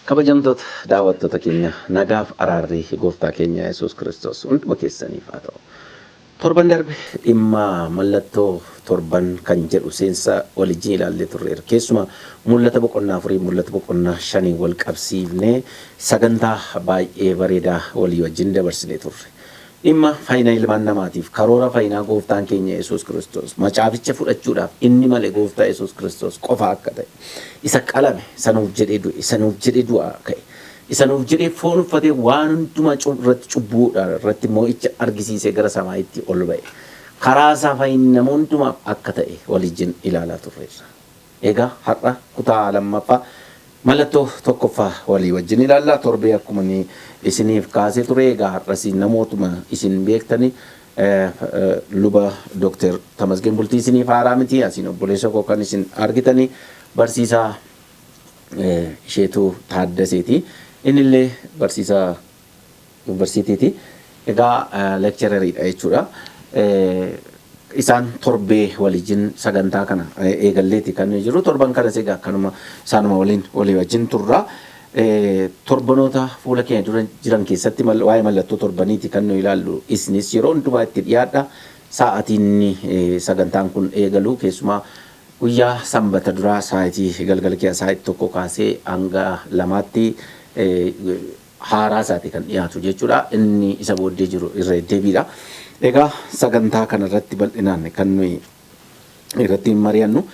Kabajamtoota daawwattoota keenya, nagaaf araarri gooftaa keenya Yesuus Kiristoos hunduma keessaniif haa ta'u. Torban darbe dhimma mallattoo torban kan jedhu seensa waliin ilaallee turreera. Keessumaa mul'ata boqonnaa afurii, mul'ata boqonnaa shanii wal qabsiifnee sagantaa baay'ee bareedaa walii wajjin dabarsinee turre. Dhimma fayyina ilmaan namaatiif karoora fayyinaa gooftaan keenya Yesuus Kiristoos macaaficha fudhachuudhaaf inni malee gooftaa Yesuus Kiristoos qofa akka ta'e, isa qalame, sanuuf jedhee du'e, sanuuf jedhee du'aa ka'e, isa nuuf jedhee foon uffatee waan hundumaa irratti cubbuudhaan irratti mo'icha argisiisee gara samaayitti ol ba'e, karaa isaa fayyinni nama hundumaaf akka ta'e waliin ilaalaa turreerra. Egaa har'a kutaa lammaffaa mallattoo tokkoffaa walii wajjin ilaalla. Torbee akkuma inni isiniif kaasee ture, egaa har'as namootuma isin beektani, luba Dookter Tamasgeen Bultii isiniif haaraa miti. Asiin obboleessa koo kan isin argitani barsiisaa Isheetuu Taaddaseeti. Innillee barsiisaa yuunivarsiitiiti. Egaa lectureriidha jechuudha. Isaan torbee waliin sagantaa kana eegalleeti kan jiru. Torban kanas egaa akkanuma isaanuma waliin walii wajjin turra. Torbanoota fuula keenya dura jiran keessatti waa'ee mallattoo torbaniiti kan nu ilaallu. Isinis yeroo hundumaa itti dhiyaadha. Sa'aatiin sagantaan kun eegalu keessumaa guyyaa sanbata duraa sa'aatii galgala keessa sa'aatii 1 kaasee hanga 2tti haaraa isaati kan dhiyaatu jechuudha. Inni isa booddee jiru irra deddeebiidha. Egaa sagantaa kanarratti bal'inaan kan nuyi irratti mari'annu,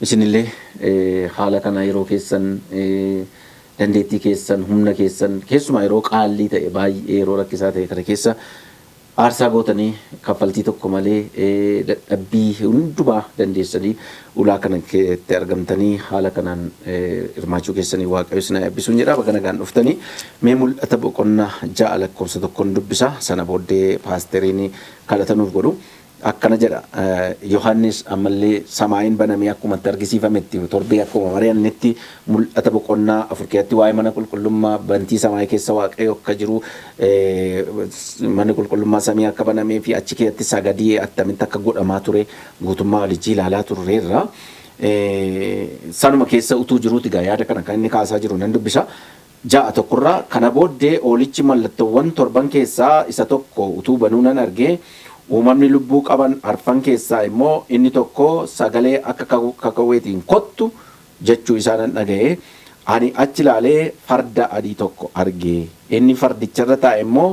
isinillee haala kana yeroo keessan, dandeettii keessan, humna keessan, keessumaa yeroo qaallii ta'e, baay'ee yeroo rakkisaa ta'e kana keessa aarsaa gootanii, kaffaltii tokko malee, dadhabbii hundumaa dandeessanii ulaa kana keessatti argamtanii haala kanaan hirmaachuu keessanii Waaqayyo isin haa eebbisuun jedha. Baga nagaan dhuftanii. Mee mul'ata boqonnaa 6 lakkoofsa 1n dubbisa. Sana booddee paasteriin kadhatanuuf godhu. Akkana jedha Yohaannis: ammallee samaayin banamee akkuma itti argisiifametti, torbee akkuma mari'annetti, mul'ata boqonnaa 4 keessatti waa'ee mana qulqullummaa, bantii samaayii keessa Waaqayyo akka jiru, manni qulqullummaa samii akka banamee fi achi keessatti sagadii attamitti akka godhamaa ture guutummaa walijii ilaalaa turreerra. Sanuma keessa utuu jiruuti gaa yaada kana kan inni kaasaa jiru nan dubbisa. 6:1rraa: "Kana booddee hoolichi mallattoowwan torban keessaa isa tokko utuu banuu nan argee, uumamni lubbuu qaban arfan keessaa immoo inni tokko sagalee akka kakawweetiin 'Kottu' jechuu isaa nan dhaga'e. Ani achi ilaalee farda adii tokko arge. Inni fardicharra taa'e immoo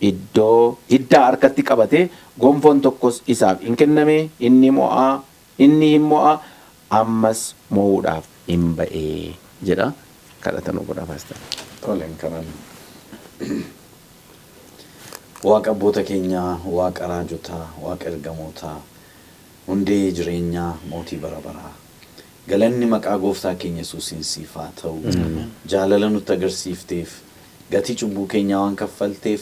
iddoo hiddaa harkatti qabate, gonfoon tokkos isaaf hin kenname. Inni mo'aa, inni hin mo'a, ammas mo'uudhaaf hin ba'ee" jedha. Kadhatanuu godhaa, paastar. Toleen kanan. Waaqa abboota keenyaa, Waaqa raajotaa, Waaqa ergamootaa, hundee jireenyaa, mootii bara baraa. Galanni maqaa gooftaa keenya Yesuusiin siif haa ta'u. Jaalala nutti agarsiifteef, gatii cubbuu keenyaa waan kaffalteef,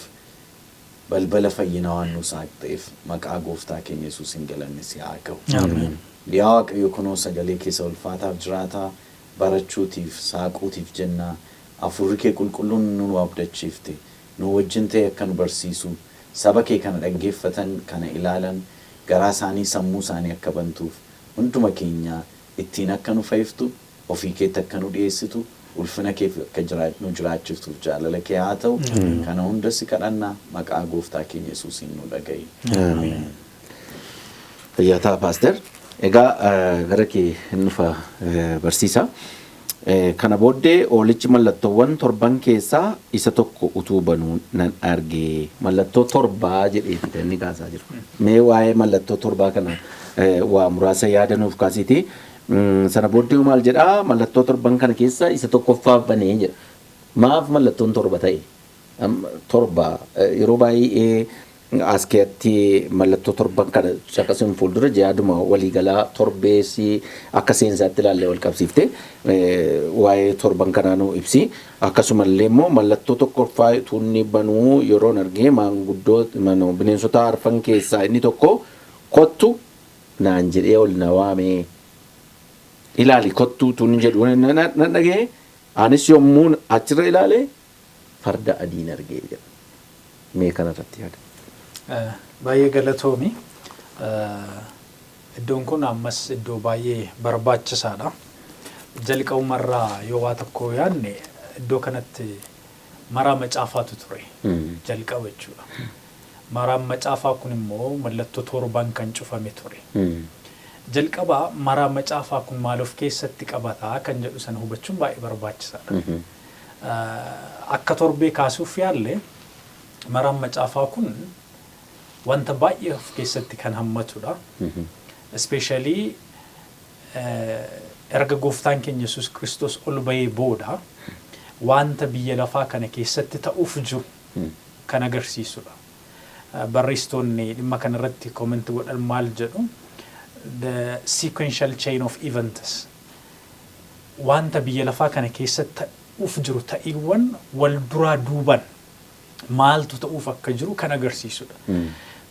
balbala fayyina waan nu saaqxeef, maqaa gooftaa keenya Yesuusiin galanni si haa ga'u. Yaa Waaqayyo, kunoo sagalee keessa ulfaataaf jiraataa barachuutiif, saaquutiif jennaa, hafuurri kee qulqulluun nu abdachiifte nu wajjin ta'e akka nu barsiisu, saba kee kana dhaggeeffatan, kana ilaalan, garaa isaanii, sammuu isaanii akka bantuuf, hunduma keenya ittiin akka nu fayyiftu, ofii keetti akka nu dhiyeessitu, ulfina keef akka nu jiraachiftuuf jaalala kee haa ta'u. Kana hunda si kadhannaa, maqaa gooftaa keenya Yesuusiin nu dhaga'i. Ameen. Fayyaa ta'a, paaster. Egaa gara kee hin dhufa, barsiisa. Kana booddee hoolichi mallattoowwan torban keessaa isa tokko utuu banuu nan arge. Mallattoo torbaa jedheeti kan inni kaasaa jiru. Mee waa'ee mallattoo torbaa kana waa muraasa yaadanuuf kaasiiti. Sana booddee maal jedhaa? Mallattoo torban kana keessa isa tokkoffaa banee jedha. Maaf mallattoon torba ta'e? Torba yeroo baay'ee as keessatti mallattoo torban kana caqasuun fuuldura yaaduma waliigalaa torbeessi akka seensaatti ilaallee wal qabsiifte waa'ee torban kanaa nu ibsi. Akkasumallee immoo mallattoo tokkoffaa utuu inni banuu yeroon argee, maanguddoo bineensota arfan keessaa inni tokko "Kottu" naan jedhee ol na waamee, "Ilaali, kottu" utuu inni jedhu nan dhaga'e. Anis yommuun achirra ilaale farda adiin argee jedha. Mee kanarratti yaada. Baay'ee galatoomi. Iddoon kun ammas iddoo baay'ee barbaachisaadha. Jalqabumarraa yoo waa tokko yaadne Iddoo kanatti maraa macaafaatu ture jalqaba jechuudha. Maraan macaafaa kun immoo mallattoo torbaan kan cufame ture. Jalqaba maraa macaafaa kun maal of keessatti qabataa kan jedhu sana hubachuun baay'ee barbaachisaadha. Akka torbee kaasuuf yaalle, maraan macaafaa kun wanta baay'ee of keessatti kan hammatudha. Especially erga Gooftaan keenya Yesuus Kiristoos ol bahee booda wanta biyya lafaa kana keessatti ta'uuf jiru kan agarsiisudha. Barreessitoonni dhimma kanarratti comment godhan maal jedhu? The sequential chain of events, wanta biyya lafaa kana keessatti ta'uuf jiru, ta'iiwwan wal duraa duuban maaltu ta'uuf akka jiru kan agarsiisudha.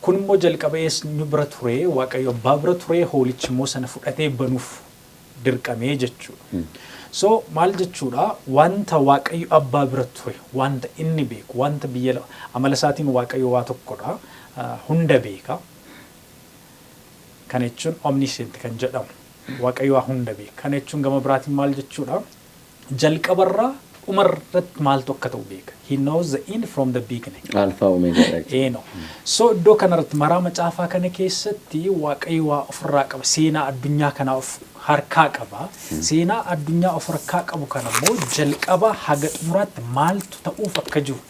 Kun immoo jalqaba eenyu bira ture? Waaqayyo Abbaa bira ture. Hoolichi immoo sana fudhatee banuuf dirqamee jechuudha. So maal jechuudha? Wanta Waaqayyo Abbaa bira ture, wanta inni beeku, wanta biyya amala isaatiin Waaqayyo waa tokkodha, hunda beeka. Kana jechuun omniscient kan jedhamu, Waaqayyo waa hunda beeka. Kana jechuun gama biraatiin maal jechuudha? Jalqabarraa dhumarratti maaltu akka ta'u beeka. He knows the end from the beginning. Alfaa Omeegaadha jechuudha. Eeno. So iddoo kanarratti maraa macaafaa kana keessatti Waaqayyo waa ofirraa qaba. Seenaa addunyaa kanaa of harkaa qaba. Seenaa addunyaa of harkaa qabu kana immoo jalqaba haga xumuraatti maaltu ta'uuf akka jiru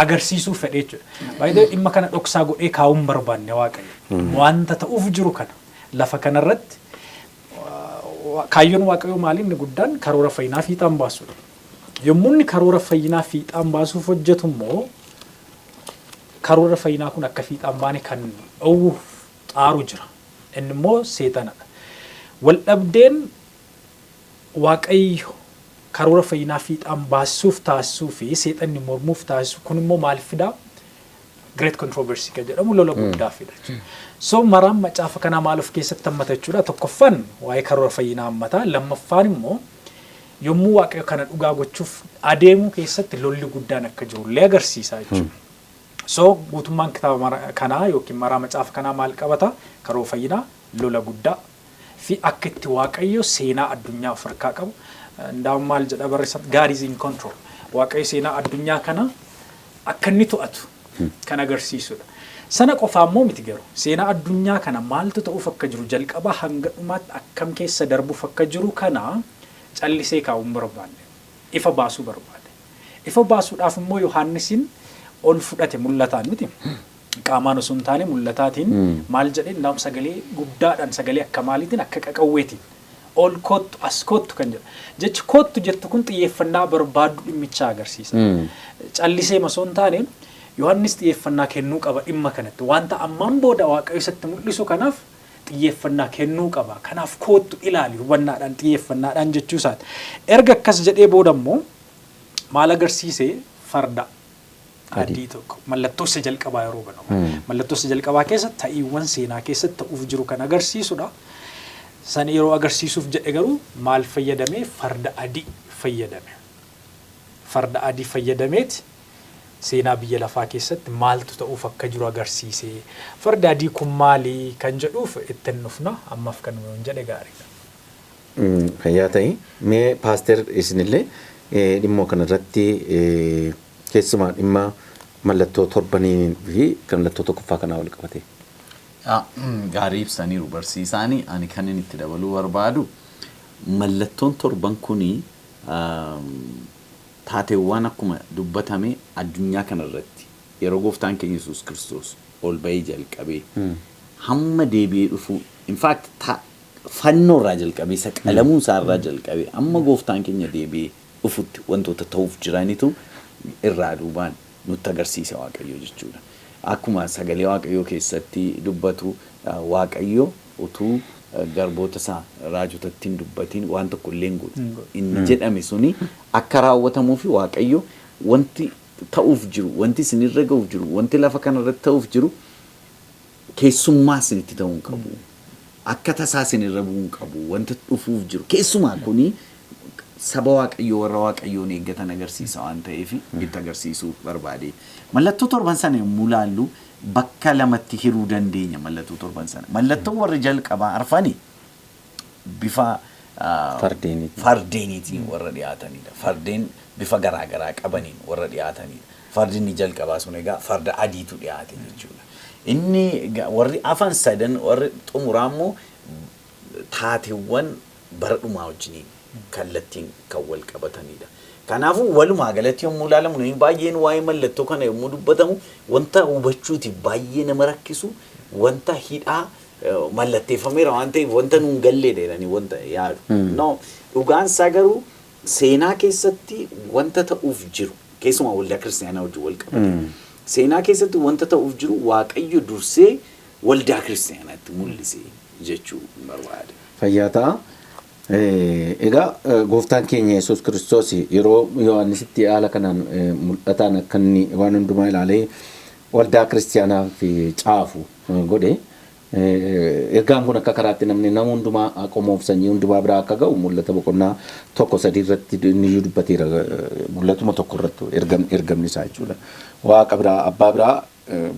agarsiisuu fedhe jechuudha. Baay'ee dhimma kana dhoksaa godhee kaa'uu hin barbaanne Waaqayyo. Wanta ta'uuf jiru kana lafa kanarratti kaayyoon Waaqayyoo maali? Inni guddaan karoora fayyinaa fiixaan baasuudha. Yommuu inni karoora fayyinaa fiixaan baasuuf hojjetu immoo, karoora fayyinaa kun akka fiixaan baane kan dhowwuuf xaaru jira. Inni immoo Seexanadha. Waldhabdeen Waaqayyo karoora fayyinaa fiixaan baasuuf taasisuu fi Seexanni mormuuf taasisu kun immoo maal fidaa? Great controversy kan jedhamu lola guddaa fida jechuudha. So maraan macaafa kanaa maal of keessatti hammata jechuudha? Tokkoffaan waa'ee karoora fayyinaa hammata. Lammaffaan immoo yommuu Waaqayyo kana dhugaa gochuuf adeemuu keessatti lolli guddaan akka jirullee agarsiisa jechuudha. So guutummaan kitaaba kanaa yookiin maraa macaafa kanaa maal qabata? Karoora fayyinaa, lola guddaa fi akka itti Waaqayyo seenaa addunyaa of harkaa qabu. Ndaa'um maal jedha barreessan? God is in control. Waaqayyo seenaa addunyaa kana akka inni to'atu kan agarsiisudha. Sana qofaa immoo miti garuu, seenaa addunyaa kana maaltu ta'uuf akka jiru, jalqabaa hanga dhumaatti akkam keessa darbuuf akka jiru kana callisee kaa'uu hin barbaanne. Ifa baasuu barbaade. Ifa baasuudhaaf immoo Yohaannisiin ol fudhate mul'ataan miti. Qaamaan osoo hin taane mul'ataatiin maal jedhee? Ndaa'um sagalee guddaadhaan, sagalee akka maaliitiin? Akka qaqawweetiin. Ol kottu, as kottu kan jedhu. Jechi "kottu" jettu kun xiyyeeffannaa barbaaddu dhimmichaa agarsiisa. Callisee osoo hin taane Yohaannis xiyyeeffannaa kennuu qaba dhimma kanatti. Wanta ammaan booda Waaqayyo isatti mul'isu kanaaf xiyyeeffannaa kennuu qaba. Kanaaf "kottu ilaali" hubannaadhaan, xiyyeeffannaadhaan jechuu isaati. Erga akkas jedhee booda immoo maal agarsiise? Farda adii tokko, mallattoo isa jalqabaa yeroo banamu. Mallattoo isa jalqabaa keessa ta'iiwwan seenaa keessatti ta'uuf jiru kan agarsiisudha. San yeroo agarsiisuuf jedhe garuu maal fayyadame? Farda adii fayyadame. Farda adii fayyadameeti seenaa biyya lafaa keessatti maaltu ta'uuf akka jiru agarsiise. Farda adii kun maali kan jedhuuf ittiin dhufna, ammaaf kan nuyi jedhe gaariidha. Fayyaa ta'ii. Mee paaster, isinillee dhimma kanarratti, keessumaa dhimma mallattoo torbanii fi kan mallattoo tokkoffaa kanaa wal qabate. Gaarii ibsaniiru barsiisaanii. Ani kan inni itti dabaluu barbaadu, mallattoon torban kunii taateewwan akkuma dubbatame addunyaa kanarratti yeroo Gooftaan keenya Yesuus Kiristoos ol bahee jalqabee hamma deebi'ee dhufu, in fact fannoo irraa jalqabee, isa qalamuu isaa irraa jalqabee hamma Gooftaan keenya deebi'ee dhufutti wantoota ta'uuf jiranitu irraa duubaan nutti agarsiisa Waaqayyo jechuudha. Akkuma sagalee Waaqayyoo keessatti dubbatu, Waaqayyo utuu garboota isaa raajotatti hin dubbatiin waan tokko illee hin godhu. Inni jedhame suni akka raawwatamuu fi Waaqayyo wanti ta'uuf jiru, wanti isinirra ga'uuf jiru, wanti lafa kanarratti ta'uuf jiru keessummaa isinitti ta'uu hin qabu. Akka tasaa isinirra bu'uu hin qabu. Wanta dhufuuf jiru. Keessumaa kuni saba Waaqayyoo warra Waaqayyoon eeggatan agarsiisa waan ta'eef itti agarsiisuu barbaade. Mallattoo torban sana yommuu ilaallu bakka lamatti hiruu dandeenya mallattoo torban sana. Mallattoo warri jalqabaa arfani bifa Fardeeniitiin. Fardeeniitiin warra dhiyaatanidha. Fardeen bifa garaa garaa qabaniin warra dhiyaatanidha. Fardi inni jalqabaa sun egaa farda adiitu dhiyaate jechuudha. Inni warri afan sadan warri xumuraa immoo taateewwan bara dhumaa wajjiniin kallattiin kan wal qabatanidha. Kanaafuu walumaa galatti yommuu ilaalamu, namni baay'een waa'ee mallattoo kana yommuu dubbatamu wanta hubachuutiif baay'ee nama rakkisu, wanta hidhaa mallatteeffameera waan ta'eef wanta nuun galleedha jedhanii wanta yaadu. No, dhugaan isaa garuu seenaa keessatti wanta ta'uuf jiru, keessumaa waldaa kiristaanaa wajjin wal qabate. Seenaa keessatti wanta ta'uuf jiru Waaqayyo dursee waldaa kiristaanaatti mul'ise jechuu barbaada. Fayyaa ta'a. Egaa gooftaan keenya Yesuus Kiristoos yeroo Yohaannisitti haala kanaan mul'ataan akka inni waan hundumaa ilaalee waldaa kiristaanaaf caafu godhe, ergaan kun akka karaatti namni nama hundumaa, qomoof sanyii hundumaa biraa akka ga'u Mul'ata boqonnaa 1:3 irratti inni iyyuu dubbateera, mul'atuma tokko irratti ergamni isaa jechuudha. Waaqa biraa, abbaa biraa,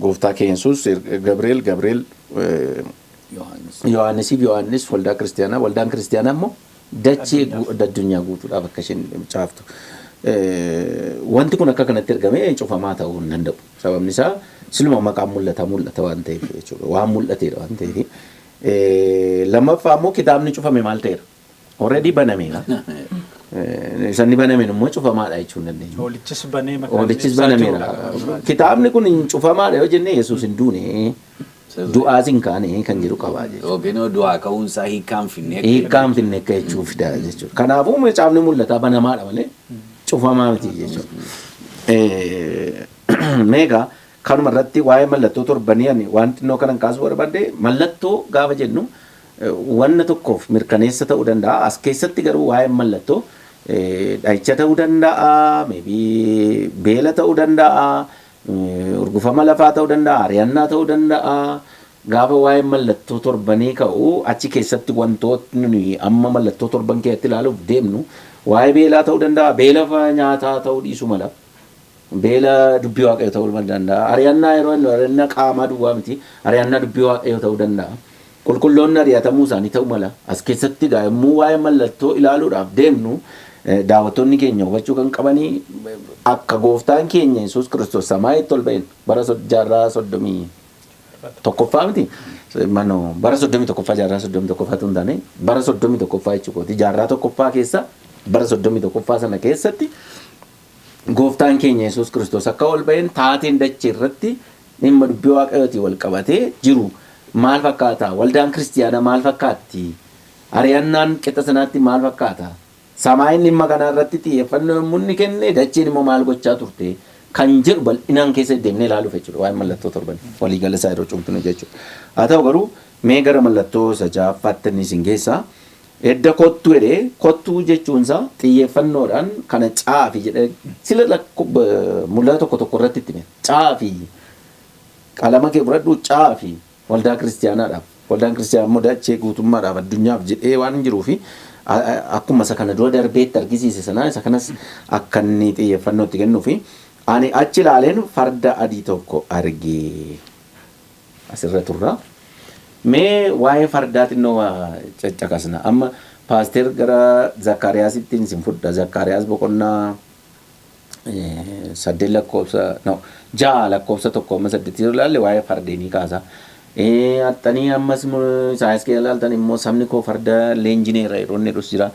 gooftaa keenya Yesuus, Gabriel Yohaannis. Yohaannisiif, Yohaannis waldaa kiristaanaa, waldaan kiristaanaa immoo dachee addunyaa guutuudhaaf akka isheen caaftu. Wanti kun akka kanatti ergamee cufamaa ta'uu hin danda'u. Sababni isaa siluma maqaan mul'ata mul'ata waan ta'eef jechuudha. Waan mul'ateedha waan ta'eef. Lammaffaa immoo kitaabni cufame maal ta'eera? Already banameera. Sanni banameen immoo cufamaadha jechuu hin dandeenyu. Hoolichis banee mataa Hoolichis ibsaa banameera. jirudha. Kitaabni kun hin cufamaadha yoo jenne, Yesuus hin duune, du'aas hin kaane kan jedhu qabaa jechuudha. Yookiin du'aa ka'uunsaa hiikkaan finnee. Hiikkaan finne akka jechuu fida jechuudha. Kanaafuu macaafni mul'ataa banamaadha malee cufamaa miti jechuudha. Meegaa kanuma irratti waa'ee mallattoo torbanii ani waan xinnoo kanan kaasuu barbaadde, mallattoo gaafa jennu wanna tokkoof mirkaneessa ta'uu danda'a. As keessatti garuu waa'ee mallattoo dhahicha ta'uu danda'a, maybe beela ta'uu danda'a, urgufama lafaa ta'uu danda'a, ari'annaa ta'uu danda'a. Gaafa waa'ee mallattoo torbanii ka'u, achi keessatti wantootni nuyi amma mallattoo torban keessatti ilaaluuf deemnu waa'ee beelaa ta'uu danda'a, beela nyaataa ta'uu dhiisuu mala. Beela dubbii Waaqayyoo ta'uu danda'a. Ari'annaa yeroo inni ari'annaa qaamaa duwwaa miti, ari'annaa dubbii Waaqayyoo ta'uu danda'a. Qulqulloonni ari'atamuu isaanii ta'uu mala. As keessatti egaa yommuu waa'ee mallattoo ilaaluudhaaf deemnu, daawwattoonni keenya hubachuu kan qabanii, akka gooftaan keenya Yesuus Kiristoos samaayitti ol ba'een bara jaarraa 31ffaa miti. Mano bara 31ffaa, jaarraa 31ffaa tun taane, bara 31ffaa jechuudha. Jaarraa tokkoffaa keessa, bara 31ffaa sana keessatti gooftaan keenya Yesuus Kiristoos akka ol ba'een taateen dachee irratti dhimma dubbii Waaqayyootiin wal qabatee jiru maal fakkaata? Waldaan kiristiyaanaa maal fakkaatti? Ari'annaan qixa sanaatti maal fakkaata? Samaayin dhimma kana irratti xiyyeeffannoo yommuu inni kenne, dacheen immoo maal gochaa turte? Kan jedhu bal'inaan keessa deemnee ilaaluuf jechuudha. Waa'ee mallattoo torban waliigala isaa yeroo cuunfinu jechuudha. Haa ta'u garuu mee gara mallattoo isa ja'affaatti inni isin geessaa. Edda kottu jedhee, kottuu jechuunsaa xiyyeeffannoodhaan kana caafi jedhee sila mul'ata tokko tokko irratti itti hime. Caafi, qalama kee fudhadhu, caafi waldaa kiristiyaanaadhaaf. Waldaan kiristiyaanaa immoo dachee guutummaadhaaf, addunyaaf jedhee waan jiruufi akkuma isa kana dura darbeetti argisiise sanaa isa kanas akka inni xiyyeeffannoo itti kennuufi, ani achi ilaaleen farda adii tokko arge. Asirra turra. Mee waa'ee fardaa xinnoo waa caccaqasna. Amma paaster gara Zakkaariyaasitti isin fudha. Zakkaariyaas boqonnaa 8 lakkoofsa, no, 6 lakkoofsa 1 amma 8 yoo ilaalle waa'ee fardeenii kaasa. Haxxanii ammas Isaayyaas keessa ilaaltan immoo sabni koo farda leenjineera yeroo inni jedhus jira.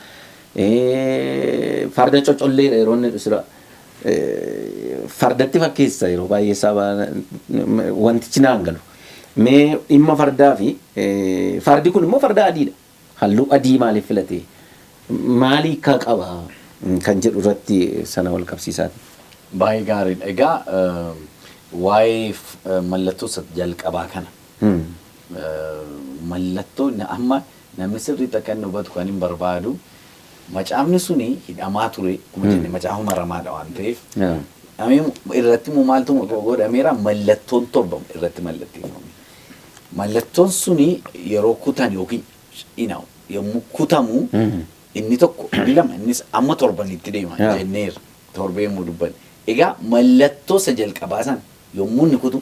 Farda cocolleera yeroo inni jedhus jira. Fardatti fakkeessa yeroo baay'ee saba wantichi naan galu. Mee dhimma fardaa fi fardi kun immoo farda adiidha. Halluu adii maaliif filate? Maalii akka qaba kan jedhu irratti sana wal qabsiisaati. Baay'ee gaariidha. Egaa waa'ee mallattoo isa jalqabaa kana, mallattoo amma namni sirriitti akka inni hubatu kan hin barbaadu, macaafni suni hidhamaa ture akkuma jenne, macaafa maramaadha waan ta'eef hidhamee irratti immoo maaltu godhameera? Mallattoon torba irratti mallatteeffame. Mallattoon suni yeroo kutan yookiin yommuu kutamu, inni tokko, inni lama, innis amma torbanitti deema jenneerra, torbee yommuu dubbanne. Egaa mallattoo isa jalqabaa sana Yommuu inni kutu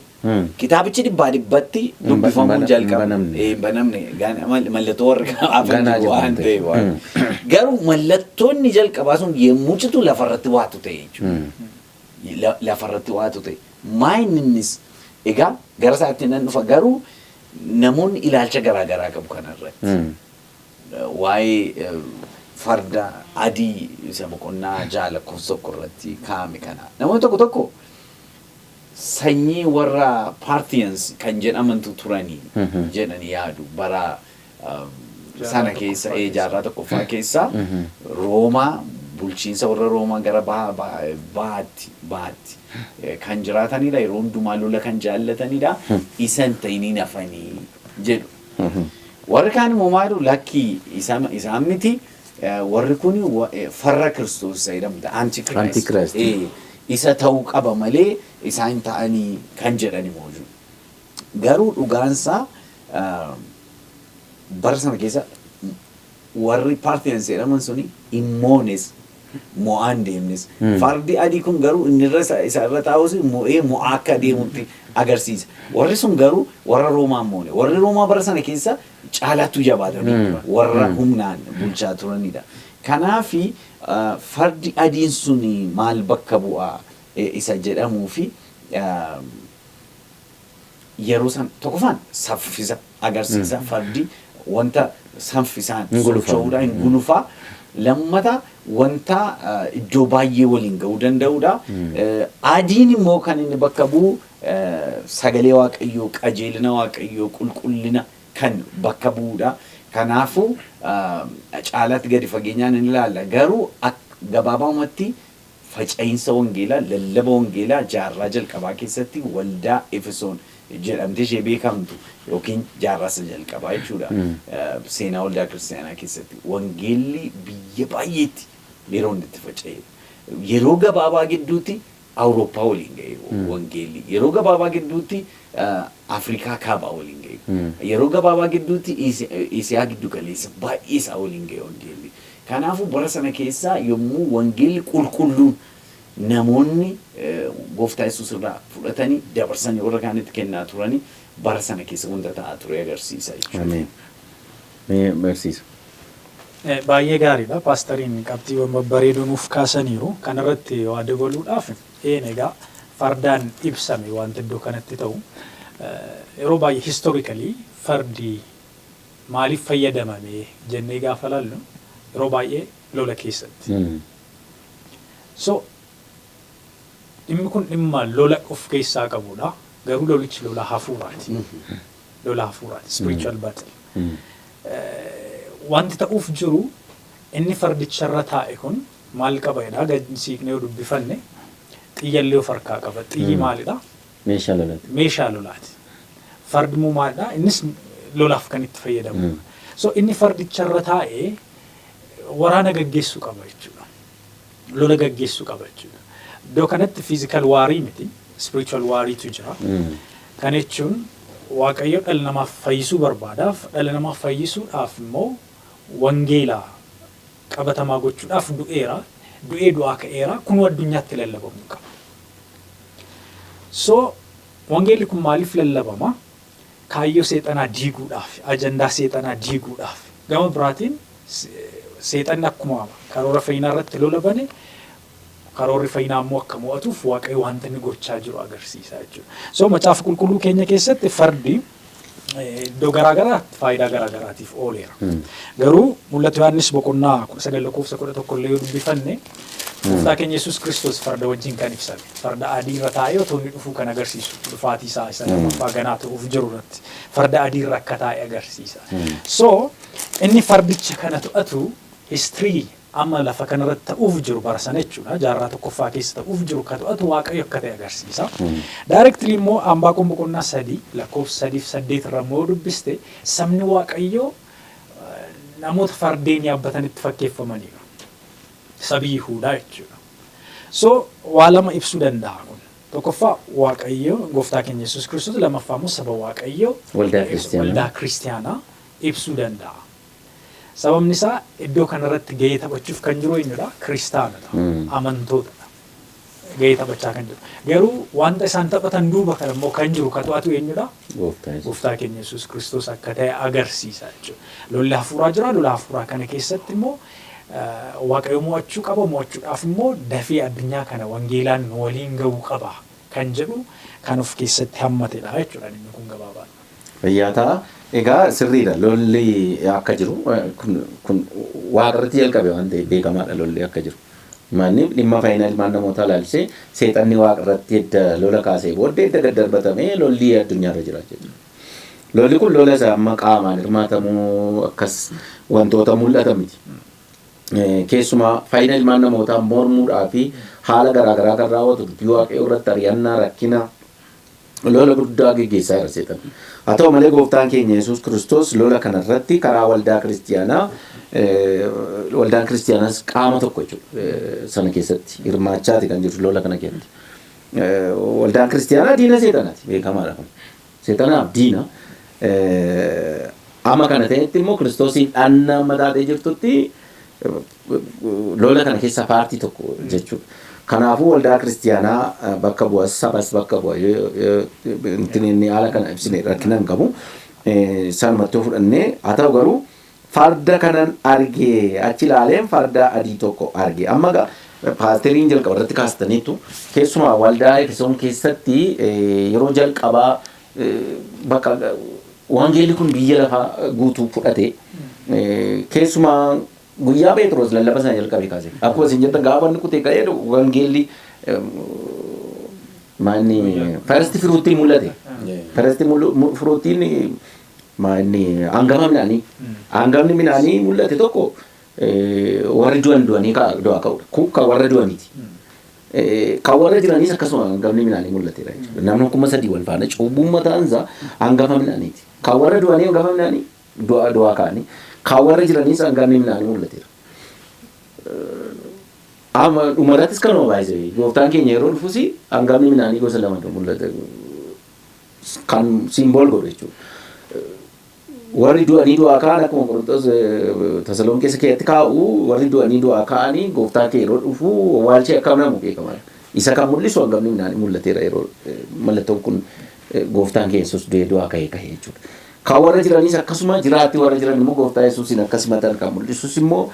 kitaabichi dhibbaa dhibbatti dubbifamuu jalqaba. Hin banamne. Hin banamne. Mallattoo warri hafan Ganaa jiru waan jiru. ta'eef. Garuu mallattoonni jalqabaa sun yommuu citu lafarratti waatu ta'e jechuudha. Lafarratti waatu ta'e. Maa inni innis egaa gara isaatti nan dhufa, garuu namoonni ilaalcha garaa garaa qabu kanarratti. Waa'ee farda adii isa boqonnaa 6 lakkoofsa 1 irratti kaa'ame kana. Namoonni tokko tokko sanyii warra Parthians kan jedhamantu turanii jedhanii yaadu bara sana keessa jaarraa tokkoffaa keessa Roomaa, bulchiinsa warra Roomaa gara bahaatti kan jiraatanidha. Yeroo hundumaa lola kan jaallatanidha. Isan ta'iniin hafanii jedhu. Warri kaan immoo maal jedhu? Lakkii, isaan miti, warri kun farra Kiristoos isa jedhamudha. Antichrist. Antichrist. Isa ta'uu qaba malee isaan ta'anii kan jedhan immoo jiru. Garuu dhugaansaa bara sana keessa warri Parthians jedhaman suni immoones mo'aan deemnes. Fardi adii kun garuu inni irra isa irra taa'us mo'ee mo'aa akka deemutti agarsiisa. Warri sun garuu warra Roomaa moone. Warri Roomaa bara sana keessa caalaattuu jabaatanii warra humnaan bulchaa turanidha. Kanaafi fardi adiin suni maal bakka bu'aa isa jedhamuu fi yeroo san tokkoffaan saffisa agarsiisa. Fardi wanta saffisaan Hin gulufa. Socho'uudha, hin gulufaa. Lammata wanta iddoo baay'ee waliin ga'uu danda'uudha. Adiin immoo kan inni bakka bu'u sagalee Waaqayyoo, qajeelina Waaqayyoo, qulqullina kan bakka bu'uudha. Kanaafuu caalaatti gadi fageenyaan hin ilaalla. Garuu gabaabumatti faca'iinsa wangeelaa, lallaba wangeelaa jaarraa jalqabaa keessatti waldaa Efesoon jedhamtee ishee beekamtu yookiin jaarraa isa jalqabaa jechuudha. Seenaa waldaa kiristaanaa keessatti wangeelli biyya baay'eetti yeroo inni itti faca'e. Yeroo gabaabaa gidduutti Awurooppaa waliin ga'e wangeelli. Yeroo gabaabaa gidduutti Afrikaa kaabaa waliin ga'e. Yeroo gabaabaa gidduutti Isiyaa giddu galeessa baay'ee isaa waliin ga'e wangeelli. Kanaafuu bara sana keessa yommuu wangeelli qulqulluun namoonni gooftaa Yesuus irraa fudhatanii dabarsanii warra kaanitti kennaa turanii, bara sana keessa wanta ta'aa ture agarsiisa jechuudha. Ameen. Mee barsiisa. Baay'ee gaariidha. Paastariin qabxiiwwan babbareedoo nuuf kaasaniiru. Kanarratti waa dabaluudhaaf, een, egaa fardaan ibsame wanti iddoo kanatti ta'u. Yeroo baay'ee historically fardi maaliif fayyadamame jennee gaafa laallu, yeroo baay'ee lola keessatti. So dhimmi kun dhimma lola of keessaa qabudha. Garuu lolichi lola hafuuraati. Lola hafuuraati. Spiritual battle. Wanti ta'uuf jiru, inni fardicharra taa'e kun maal qaba jedha? Gad siiqnee yoo dubbifanne, xiyyallee of harkaa qaba. Xiyyi maalidha? Meeshaa lolaati. Meeshaa lolaati. Fardi immoo maalidha? Innis lolaaf kan itti fayyadamu. So inni fardicharra taa'e waraana gaggeessuu qaba jechuudha. Lola gaggeessuu qaba jechuudha. Iddoo kanatti physical warii miti, spiritual wariitu jira. Kana jechuun Waaqayyo dhala namaaf fayyisuu barbaadaaf, dhala namaa fayyisuudhaaf immoo wangeela qabatamaa gochuudhaaf du'eera. Du'ee du'aa ka'eera. Kunuu addunyaatti lallabamuu qaba. So wangeelli kun maaliif lallabama? Kaayyoo seexanaa diiguudhaaf, ajandaa seexanaa diiguudhaaf. Gama biraatiin seexanni akkuma karoora fayyinaa irratti lola bane, karoorri fayyinaa immoo akka mo'atuuf Waaqayyo wanta inni gochaa jiru agarsiisa jechuudha. So macaafa qulqulluu keenya keessatti fardi iddoo garaa faayidaa garaa garaatiif ooleera. Garuu Mul'ata Yohaannis boqonnaa 19 lakkoofsa 11 illee yoo dubbifanne, gooftaa keenya Yesuus Kiristoos farda wajjin kan ibsame, farda adii irra taa'ee otoo inni dhufuu kan agarsiisu, dhufaatii isaa isa lammaffaa ganaa ta'uuf jiru irratti farda adii irra akka taa'e agarsiisa. So inni fardicha kana to'atu history amma lafa kanarratti ta'uuf jiru bara sana jechuudha. Jaarraa tokkoffaa keessa ta'uuf jiru ka to'atu Waaqayyo akka ta'e agarsiisa. Directly immoo Anbaaqoon boqonnaa 3 lakkoofsa 3 fi 8 irra immoo dubbiste, sabni Waaqayyoo namoota fardeen yaabbatanitti fakkeeffamaniiru. Sabi Yihuudaa jechuudha. So waa lama ibsuu danda'a kun. Tokkoffaa Waaqayyo gooftaa keenya Yesuus Kiristoos, lammaffaa immoo saba Waaqayyoo Waldaa kiristaanaa. Waldaa kiristaanaa ibsuu danda'a. Sababni isaa iddoo kanarratti gahee taphachuuf kan jiru eenyudha? Kiristaanota, amantootadha. Gahee taphachaa kan jiru. Garuu wanta isaan taphatan duuba kan immoo kan jiru ka to'atu eenyudha? Gooftaa Yesuus. Gooftaa keenya Yesuus Kiristoos akka ta'e agarsiisa jechuudha. Lolli hafuuraa jira. Lola hafuuraa kana keessatti immoo Waaqayyo mo'achuu qaba. Mo'achuudhaaf immoo dafee addunyaa kana wangeelaan nu waliin ga'uu qaba kan jedhu kan of keessatti hammatedha jechuudha inni kun gabaabaan. Fayyaa ta'a. Egaa sirriidha, lolli akka jiru kun waaqarratti jalqabe waan ta'eef beekamaadha lolli akka jiru. Manni dhimma fayyina ilmaan namootaa ilaalchisee seexanni waaqarratti edda lola kaasee booddee edda gad darbatamee lolli addunyaarra jira jechuudha. Lolli kun lola isa amma qaamaan hirmaatamuu akkas wantoota mul'atan miti. Keessumaa fayyina ilmaan namootaa mormuudhaa fi haala garaagaraa kan raawwatu dubbii waaqayyoo irratti ari'annaa, rakkina, lola guddaa geggeessaa jira seexanni. Haa ta'u malee gooftaan keenya Yesuus Kiristoos lola kanarratti karaa waldaa kiristiyaanaa, waldaan kiristiyaanaas qaama tokko jechuudha. Sana keessatti hirmaachaati kan jiru lola kana keessatti. Waldaan kiristiyaanaa diina seexanaati, beekamaadha kun. Seexanaaf diina. Amma kana ta'etti immoo Kiristoosiin dhanna amma taatee jirtutti lola kana keessa paartii tokko jechuudha. Kanaafuu waldaa kiristiyaanaa bakka bu'a, sabas bakka bu'a. Inni haala kana ibsine rakkina hin qabu. Sanumatti yoo fudhannee haa ta'u garuu farda kanan argee achi ilaaleen farda adii tokko arge. Amma egaa paasteriin jalqaba irratti kaastaniitu keessumaa waldaa Efesoon keessatti yeroo jalqabaa bakka wangeelli kun biyya lafaa guutuu fudhate, keessumaa guyyaa Phexros lallaba sana jalqabe kaase. Akkuma isin jettan gaafa inni kutee ka'ee wangeelli maanni first fruitiin mul'ate. First fruitiin maanni hangafa midhaanii. Hangafni midhaanii mul'ate tokko warri du'an du'anii du'aa ka'udha. Kun kan warra du'aniiti. Kan warra jiraniis akkasuma hangafni midhaanii mul'ateera jechuudha. Namni 3000 wal faana cubbuun mataan isaa hangafa midhaaniiti. Kan warra du'anii hangafa midhaanii du'aa ka'anii. Kan warra jiraniis hangafni midhaanii mul'ateera. Amma dhumarrattis kanuma baay'isee gooftaan keenya yeroo dhufus hangafni midhaanii gosa lamatu mul'ata. Kan symbol godhu jechuudha. Warri du'anii du'aa ka'an akkuma Qorontos Tasalon keessa keessatti kaa'u, warri du'anii du'aa ka'anii gooftaa kee yeroo dhufu waalchee akka namu beekamaadha. Isa kan mul'isu hangafni midhaanii mul'ateera yeroo mallattoon kun gooftaan kee Yesuus du'ee du'aa ka'ee ka'ee jechuudha. Kan warra jiraniis akkasuma jiraatti, warra jiran immoo gooftaa Yesuusiin akka simatan kan mul'isus immoo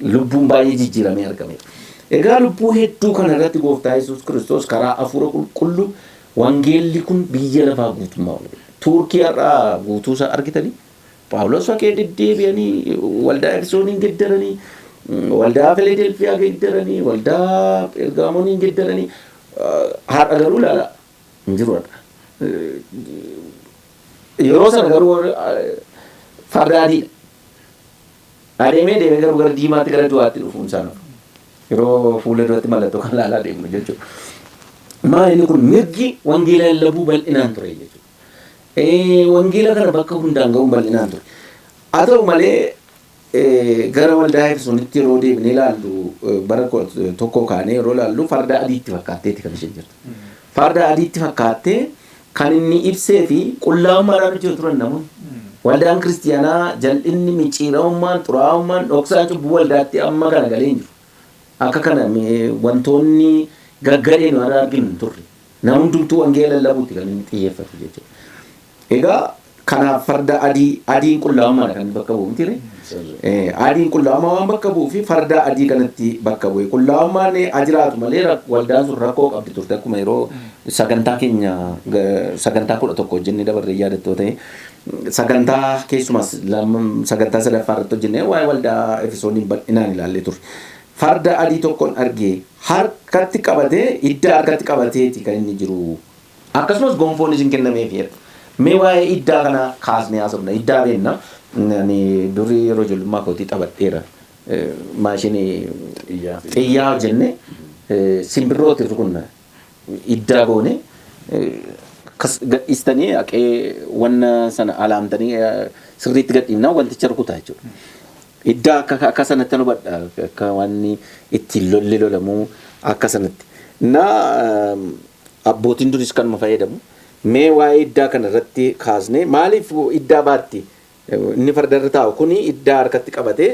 lubbuun baay'ee jijjiiramee argameera. Egaa lubbuu hedduu kana irratti gooftaa Yesuus Kiristoos karaa hafuura qulqulluu wangeelli kun biyya lafaa guutummaa ol ga'e. Tuurkii har'aa guutuu isaa argitanii Phaawulos fakee deddeebi'anii waldaa Efesooniin geddaranii, waldaa Filadelfiyaa geddaranii, waldaa Phergaamooniin geddaranii, har'a garuu ilaala hin jiru har'a. Yeroo sana garuu farda adiidha. Adeemee deemee garuu gara diimaatti, gara du'aatti dhufuun isaa nafu. Yeroo fuula duratti mallattoo kan ilaalaa deemnu jechuudha. Maal inni kun mirgi wangeela lallabuu bal'inaan ture jechuudha. Wangeela kana bakka hundaan ga'uun bal'inaan ture. Haa ta'u malee gara waldaa Efesoonitti yeroo deebinee ilaallu, bara tokko kaanee yeroo ilaallu, farda adiitti fakkaatteeti kan isheen jirtu. Farda adiitti fakkaattee kan inni ibsee fi qullaa'ummaadhaan hojjetu turan namoonni. Waldaan kiristiyaanaa jal'inni, micciiramummaan, xuraa'ummaan, dhoksaan cubbuu waldaatti amma kana galee hin jiru. Akka kana wantoonni gaggadheen warra arginu hin turre. Namni hundumtuu wangeela lallabuutti kan inni xiyyeeffatu jechuudha. Egaa kanaaf farda adii, adiin qullaa'ummaadha kan inni bakka bu'u miti ree? Adiin qullaa'ummaa waan bakka bu'uu fi farda adii kanatti bakka bu'e. Qullaa'ummaan jiraatu malee waldaan sun rakkoo qabdi turte, akkuma yeroo sagantaa keenya sagantaa 11 hojjennee dabarree yaadattoo ta'e, sagantaa keessumas sagantaa sadaffaa irratti hojjennee waa'ee waldaa Efesooniin bal'inaan ilaallee turre. Farda adii tokkon argee harkatti qabatee, iddaa harkatti qabateeti kan inni jiru. Akkasumas gonfoon isin kennameefeera. Mee waa'ee iddaa kana kaasnee haasofna. Iddaa beenna. Ani durii yeroo ijoollummaa kootii taphadheera. Maashinii xiyyaa hojjenne simbirrooti rukunna. Iddaa goone akkas gadhiistanii haqee wanna sana alaamtanii sirriitti gadhiifnaa wanticha rukutaa jechuudha. Iddaa akka sanatti hubadha, akka wanni ittiin lolli lolamuu akka sanatti. Na abbootiin duris kanuma fayyadamu. Mee waa'ee iddaa kana irratti kaasnee, maaliif iddaa baatti? Inni fardarra taa'u kuni iddaa harkatti qabatee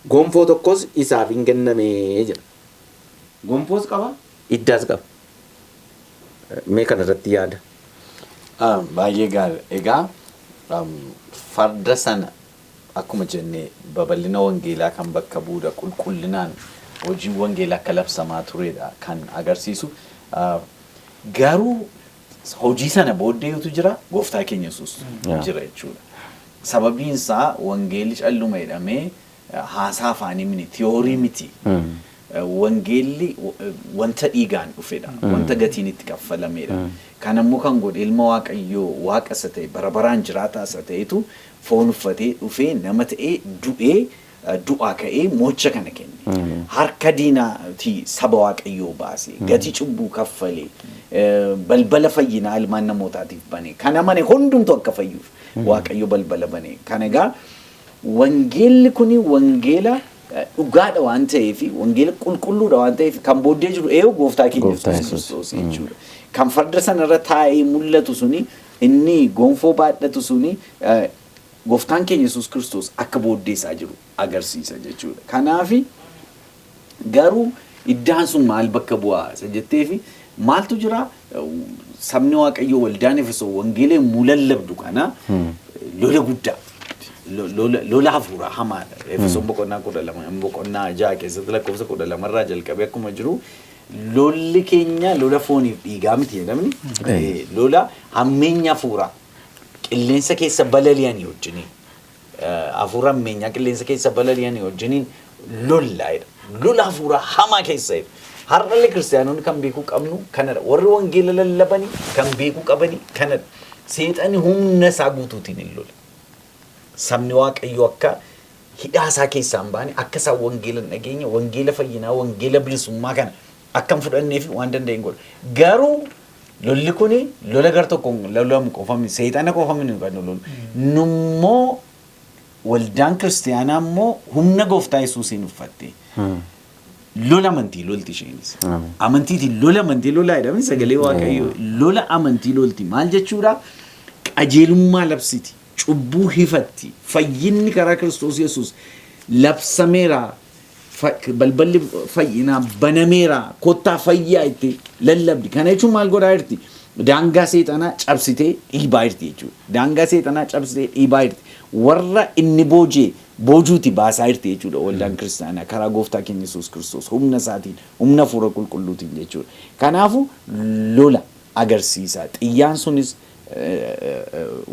gonfoo tokkos isaaf hin kenname jedha. Gonfoos qaba. Iddaas qaba. Mee kana irratti yaada. Baay'ee gaarii. Egaa farda sana akkuma jennee babal'ina wangeelaa kan bakka bu'uudha, qulqullinaan hojiin wangeelaa akka labsamaa turedha kan agarsiisu. Garuu hojii sana booddeetu jira, gooftaa keenya Yesuus jira jechuudha. Sababiin isaa wangeelli calluma jedhamee haasaa afaanii miti, tiyoorii miti. Wangeelli wanta dhiigaan dhufedha. Wanta gatiin itti kaffalamedha. Kanammoo kan godhe ilma Waaqayyoo, waaqa isa ta'e, bara baraan jiraataa isa ta'etu foon uffatee dhufee, nama ta'ee, du'ee, du'aa ka'ee mo'icha kana kenne. Harka diinaatii saba Waaqayyoo baase, gatii cubbuu kaffalee, balbala fayyinaa ilmaan namootaatiif bane. Kana mane hundumtu akka fayyuuf Waaqayyo balbala bane. Kana egaa wangeelli kuni wangeela dhugaadha waan ta'eef, wangeela qulqulluudha waan ta'eef, kan booddee jiru eeyyuu gooftaa keenya Gooftaa Yesuus Yesuus. Kiristoos jechuudha. Kan farda sanarra taa'ee mul'atu suni, inni gonfoo baadhatu suni, gooftaan keenya Yesuus Kiristoos akka booddee isaa jiru agarsiisa jechuudha. Kanaafi garuu iddaan sun maal bakka bu'aa isa jetteefi, maaltu jira? Sabni Waaqayyoo, waldaan Efesoon wangeela yommuu lallabdu kana lola guddaa, lola hafuuraa hamaadha. Efesoon boqonnaa 12, boqonnaa 6 keessatti lakkoofsa 12rraa jalqabee akkuma jiru, lolli keenya lola fooniif dhiigaa miti jedhamni. Lola hammeenya hafuuraa qilleensa keessa balali'anii wajjiniin, hafuura hammeenyaa qilleensa keessa balali'anii wajjiniin lollaa jedha. Lola hafuuraa hamaa keessa jedha. Har'allee kiristaanonni kan beekuu qabnu kanadha. Warri wangeela lallabanii kan beekuu qabanii kanadha. Seexanni humna isaa guutuutiin hin lola. Sabni Waaqayyoo akka hidhaa isaa keessaa hin baane, akka isaan wangeela hin dhageenye, wangeela fayyinaa, wangeela bilisummaa kana akka hin fudhanneef waan danda'e godha. Garuu lolli kuni lola gar tokkoon lolamu qofa miti, seexana qofa miti kan lolu. Nummoo waldaan kiristaanaa immoo humna gooftaa Yesuusiin uffatte. Lola amantii lolti isheenis. Amantiitiin lola amantii lolaa jedhamni sagalee Waaqayyoo. Lola amantii lolti maal jechuudha? Qajeelummaa labsiti. Cubbuu hifatti. Fayyinni karaa Kiristoos Yesuus labsameera. Balballi fayyinaa banameera. Kottaa fayyaa itti lallabdi. Kana jechuun maal godhaa jirti? Daangaa seexanaa cabsitee dhiibaa jirti jechuudha. Daangaa seexanaa cabsitee dhiibaa jirti. Warra inni boojee boojuuti baasaa jirti jechuudha waldaan kiristaanaa karaa gooftaa keenya Yesuus Kiristoos humna isaatiin, humna hafuura qulqulluutiin jechuudha. Kanaafuu lola agarsiisa. Xiyyaan sunis,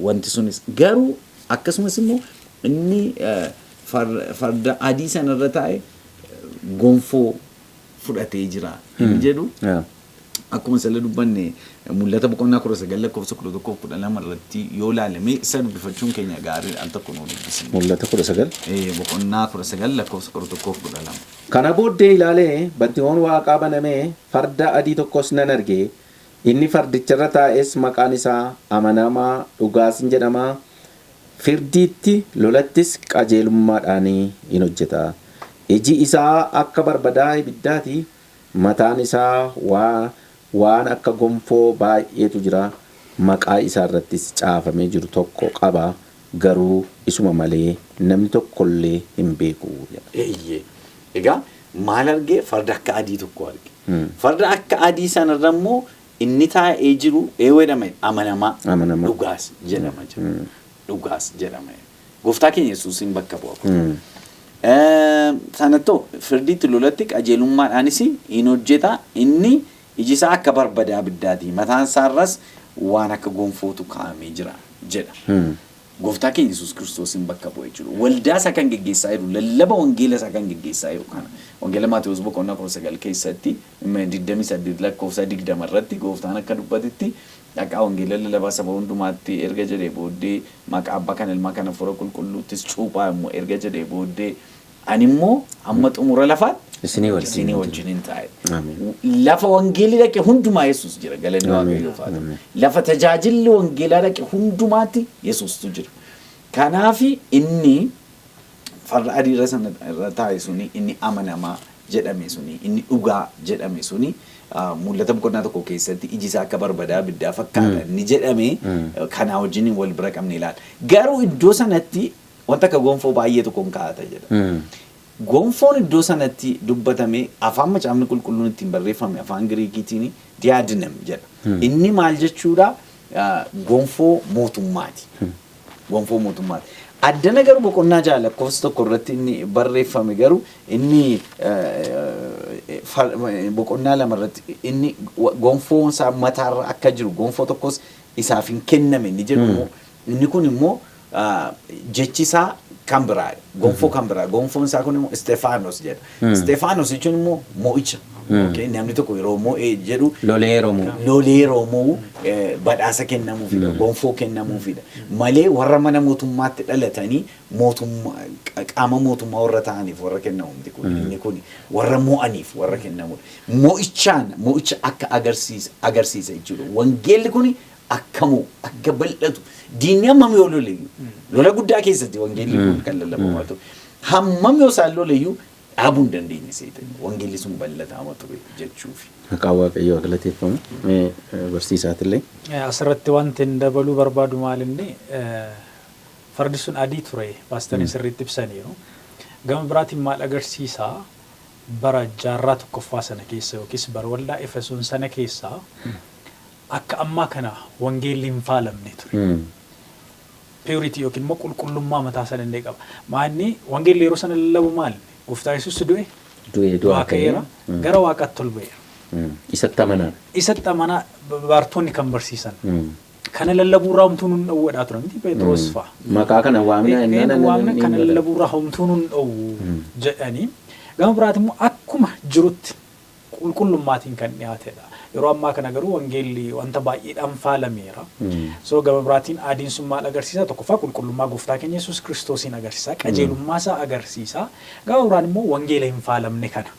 wanti sunis, garuu akkasumas immoo inni farda adii sanarra taa'e gonfoo fudhatee jira inni jedhu, akkuma sala dubbanne, Mul'ata boqonnaa 19 lakkoofsa 11 12 irratti yoo ilaalame, isa dubbifachuun keenya gaariidha, al tokko nuu dubbisi. Mul'ata 19. Boqonnaa 19 lakkoofsa 11 12. Kana booddee ilaalee bantiiwwan waaqaa banamee farda adii tokkos nan arge. Inni fardicharra taa'es maqaan isaa Amanamaa, Dhugaas in jedhama. Firdiitti, lolattis qajeelummaadhaan in hojjeta. Iji isaa akka barbadaa ibiddaati. Mataan isaa waan akka gonfoo baay'eetu jira. Maqaa isaa irrattis caafamee jiru tokko qaba. Garuu isuma malee namni tokkollee hin beeku jedha. Eeyyee. Egaa maal argee? Farda akka adii tokko arge. Farda akka adii sanarra immoo inni taa'ee jiru eenyu jedhama? Amanamaa. Amanamaa. Dhugaas jedhama jira. Dhugaas jedhama. Gooftaa keenya Yesuusiin bakka bu'a kun. Sanattoo firdiitti, lolatti qajeelummaadhaanis in hojjeta. Inni iji isaa akka barbadaa abiddaati. Mataan isaarras waan akka gonfootu kaa'amee jira jedha. Gooftaa keenya Yesuus Kiristoosiin bakka bu'a jechuudha. Waldaa isaa kan geggeessaa jiru, lallaba wangeela isaa kan geggeessaa jiru kana. Wangeela Maatewos boqonnaa 19 keessatti 28 lakkoofsa 20 irratti gooftaan akka dubbatetti, dhaqaa wangeela lallabaa saba hundumaatti erga jedhee booddee, maqaa abbaa kan ilmaa kan hafuura qulqulluuttis cuuphaa immoo erga jedhee booddee, ani immoo hamma xumura lafaatti isinii wajjin isinii wajjin hin taa'e. Amiin. Lafa wangeelli dhaqe hundumaa Yesuus jira, galanni Waaqayyoof haa ta'u. Lafa tajaajilli wangeelaa dhaqe hundumaatti Yesuustu jira. Kanaafi inni farda adii irra sana irra taa'e suni, inni amanamaa jedhame suni, inni dhugaa jedhame suni, Mul'ata boqonnaa 1 keessatti iji isaa akka barbadaa abiddaa fakkaata inni jedhame kanaa wajjin wal bira qabne ilaala. Garuu iddoo sanatti wanta akka gonfoo baay'ee tokkoon kaa'ata jedha. Gonfoon iddoo sanatti dubbatame afaan Macaafni Qulqulluun ittiin barreeffame afaan Giriikiitiin diadem jedha. Inni maal jechuudha? Gonfoo mootummaati. Gonfoo mootummaati. Addana garuu boqonnaa 6 lakkoofsa 1 irratti inni barreeffame garuu inni boqonnaa 2 irratti inni gonfoon isaa mataarra akka jiru, gonfoo tokkos isaaf hin kenname inni jedhu immoo, inni kun immoo jechi isaa kan biraa, gonfoo kan biraa. Gonfoon isaa kun immoo Istefaanos jedha. Istefaanos jechuun immoo mo'icha. Okay, namni tokko yeroo mo'ee jedhu, lolee yeroo mo'u, lolee yeroo mo'u badhaasa kennamuufidha, gonfoo kennamuufidha. Malee warra mana mootummaatti dhalatanii mootummaa, qaama mootummaa warra ta'aniif warra kennamu miti kun. Inni kun warra mo'aniif warra kennamudha. Mo'ichaan mo'icha akka agarsiisa jechuudha. Wangeelli kun akka mo'u, akka bal'atu, diinni hammam yoo lole iyyuu, lola guddaa keessatti wangeelli kun kan lallabamaa ture. Hammam yoo isaan lole iyyuu dhaabuu hin dandeenye seetanii. Wangeelli sun bal'ataama ture jechuufi. Maqaan Waaqayyoo haa galateeffamu. Mee barsiisaatillee. Asirratti wanti hin dabaluu barbaadu maalinni, fardi sun adii ture, paastariin sirriitti ibsaniiru. Gama biraatiin maal agarsiisaa? Bara jaarraa tokkoffaa sana keessa yookiis bara waldaa Efesoon sana keessa akka ammaa kana wangeelli hin faalamne ture. Purity yookiin immoo qulqullummaa mataa isaa danda'e qaba. Maanni wangeelli yeroo sana lallabu maal? Gooftaa Yesuus du'e, du'ee du'aa ka'eera, gara Waaqaatti ol ba'eera. Isatti amanaa. Isatti amanaa baartonni kan barsiisan. Kana lallabuurraa homtuu nun dhowwadhaa turan miti Phexros fa'a. Maqaa kana waamna Een waamna, kana lallabuurraa homtuu nun dhowwu jedhanii. Gama biraati immoo akkuma jirutti qulqullummaatiin kan dhiyaatedha. Yeroo ammaa kana garuu wangeelli wanta baay'eedhaan faalameera. So gama biraatiin adiin sun maal agarsiisa? Tokkoffaa qulqullummaa gooftaa keenya Yesuus Kiristoosiin agarsiisa. Qajeelummaa isaa agarsiisa. Gama biraan immoo wangeela hin faalamne kana,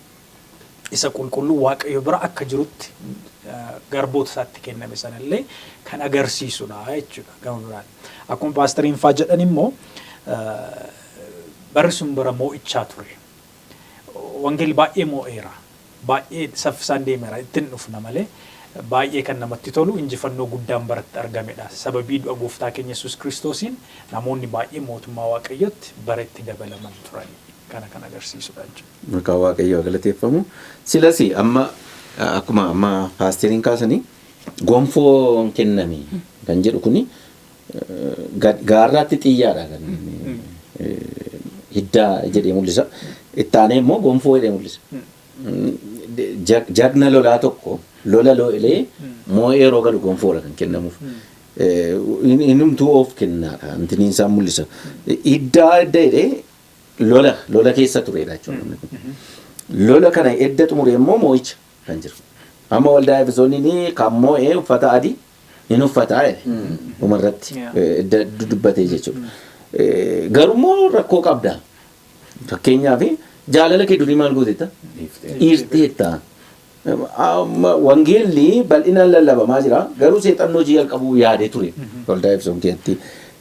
isa qulqulluu Waaqayyo bira akka jirutti garboota isaatti kenname sanallee kan agarsiisudha jechuudha gama biraan. Akkuma paastariin faa jedhan immoo, barri sun bara moo'ichaa ture. Wangeelli baay'ee moo'eera. Baay'ee saffisaan deemeera. Ittiin dhufna malee baay'ee kan namatti tolu injifannoo guddaan baratti argamedha. Sababii du'a gooftaa keenya Yesuus Kiristoosiin namoonni baay'ee mootummaa Waaqayyootti bara itti dabalaman turan. Kana kan agarsiisudha jechuudha. Maqaan Waaqayyoo galateeffamu. Silas amma akkuma amma paasteriin kaasanii, gonfoon kenname kan jedhu kuni gaarraatti xiyyaadha kan hiddaa jedhee mul'isa. Ittaanee immoo gonfoo jedhee mul'isa. Jagna lolaa tokko lola lolee moo'ee yeroo galu gonfoodha kan kennamuuf. Innumtuu of kennaadha. Intiniin isaan mul'isa. Hiddaa hidda jedhee lola keessa turedha jechuudha namni kun. Lola kana edda xumure immoo moo'icha kan jiru. Amma waldaa Efesooniin kan moo'ee uffata adii hin uffataa jedhe dhumarratti edda dubbatee jechuudha. Garuu rakkoo qabda. Fakkeenyaaf, jaalala kee durii maal gooteetta? Dhiirteetta. Wangeelli bal'inaan lallabamaa jira. Garuu seexanni hojii jalqabuu yaadee ture. Waldaa Efesoon keessatti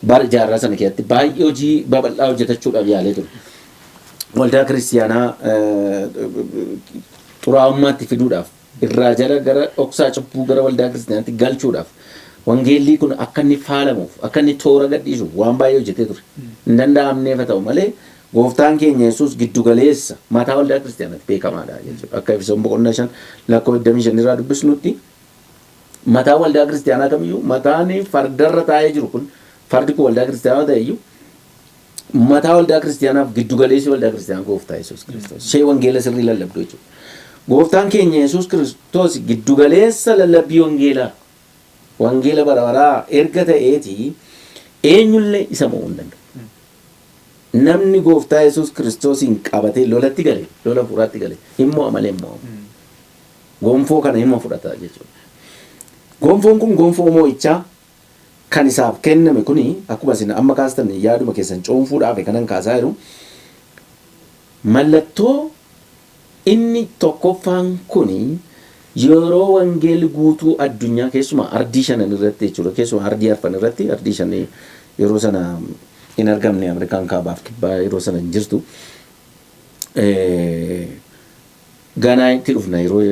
bara jaarraa sana keessatti baay'ee hojii babal'aa hojjetachuudhaaf yaalee ture. Waldaa kiristiyaanaa xuraa'ummaatti fiduudhaaf, irraa jala gara dhoksaa cubbuu gara waldaa kiristiyaanaatti galchuudhaaf, wangeelli kun akka inni faalamuuf, akka inni toora gadhiisuuf waan baay'ee hojjetee ture. Hin danda'amneef haa ta'u malee gooftaan keenya Yesuus giddu galeessa mataa waldaa kiristiyaanaatti beekamaadha jechuudha. Akka Efesoon boqonnaa 5 lakkoofsa 25 irraa dubbisnutti, mataa waldaa kiristiyaanaa kamiyyuu, mataan fardarra taa'ee jiru kun, fardi kun waldaa kiristiyaanaa ta'e iyyuu, mataa waldaa kiristiyaanaaf giddu galeessi waldaa kiristiyaanaa gooftaa Yesuus Kiristoos. Ishee wangeela sirrii lallabdu jechuudha. Gooftaan keenya Yesuus Kiristoos giddu galeessa lallabbii wangeelaa, wangeela bara baraa erga ta'eeti, eenyullee isa mo'uu hin danda'u. Namni gooftaa Yesuus Kiristoosiin qabatee lolatti gale, lola furaatti gale, hin mo'a malee hin mo'amu. Gonfoo kana hima fudhata jechuudha. Gonfoon kun gonfoo mo'ichaa kan isaaf kenname kuni, akkuma isin amma kaastan, yaaduma keessan cuunfuudhaaf kanan kaasaa jiru, mallattoo inni tokkoffaan kuni yeroo wangeelli guutuu addunyaa, keessumaa ardii shanan irratti jechuudha, keessumaa ardii arfan irratti, ardii shan yeroo sana hin argamne, Ameerikaan kaabaaf kibbaa yeroo sana hin jirtu. Ganaa itti dhufna, yeroo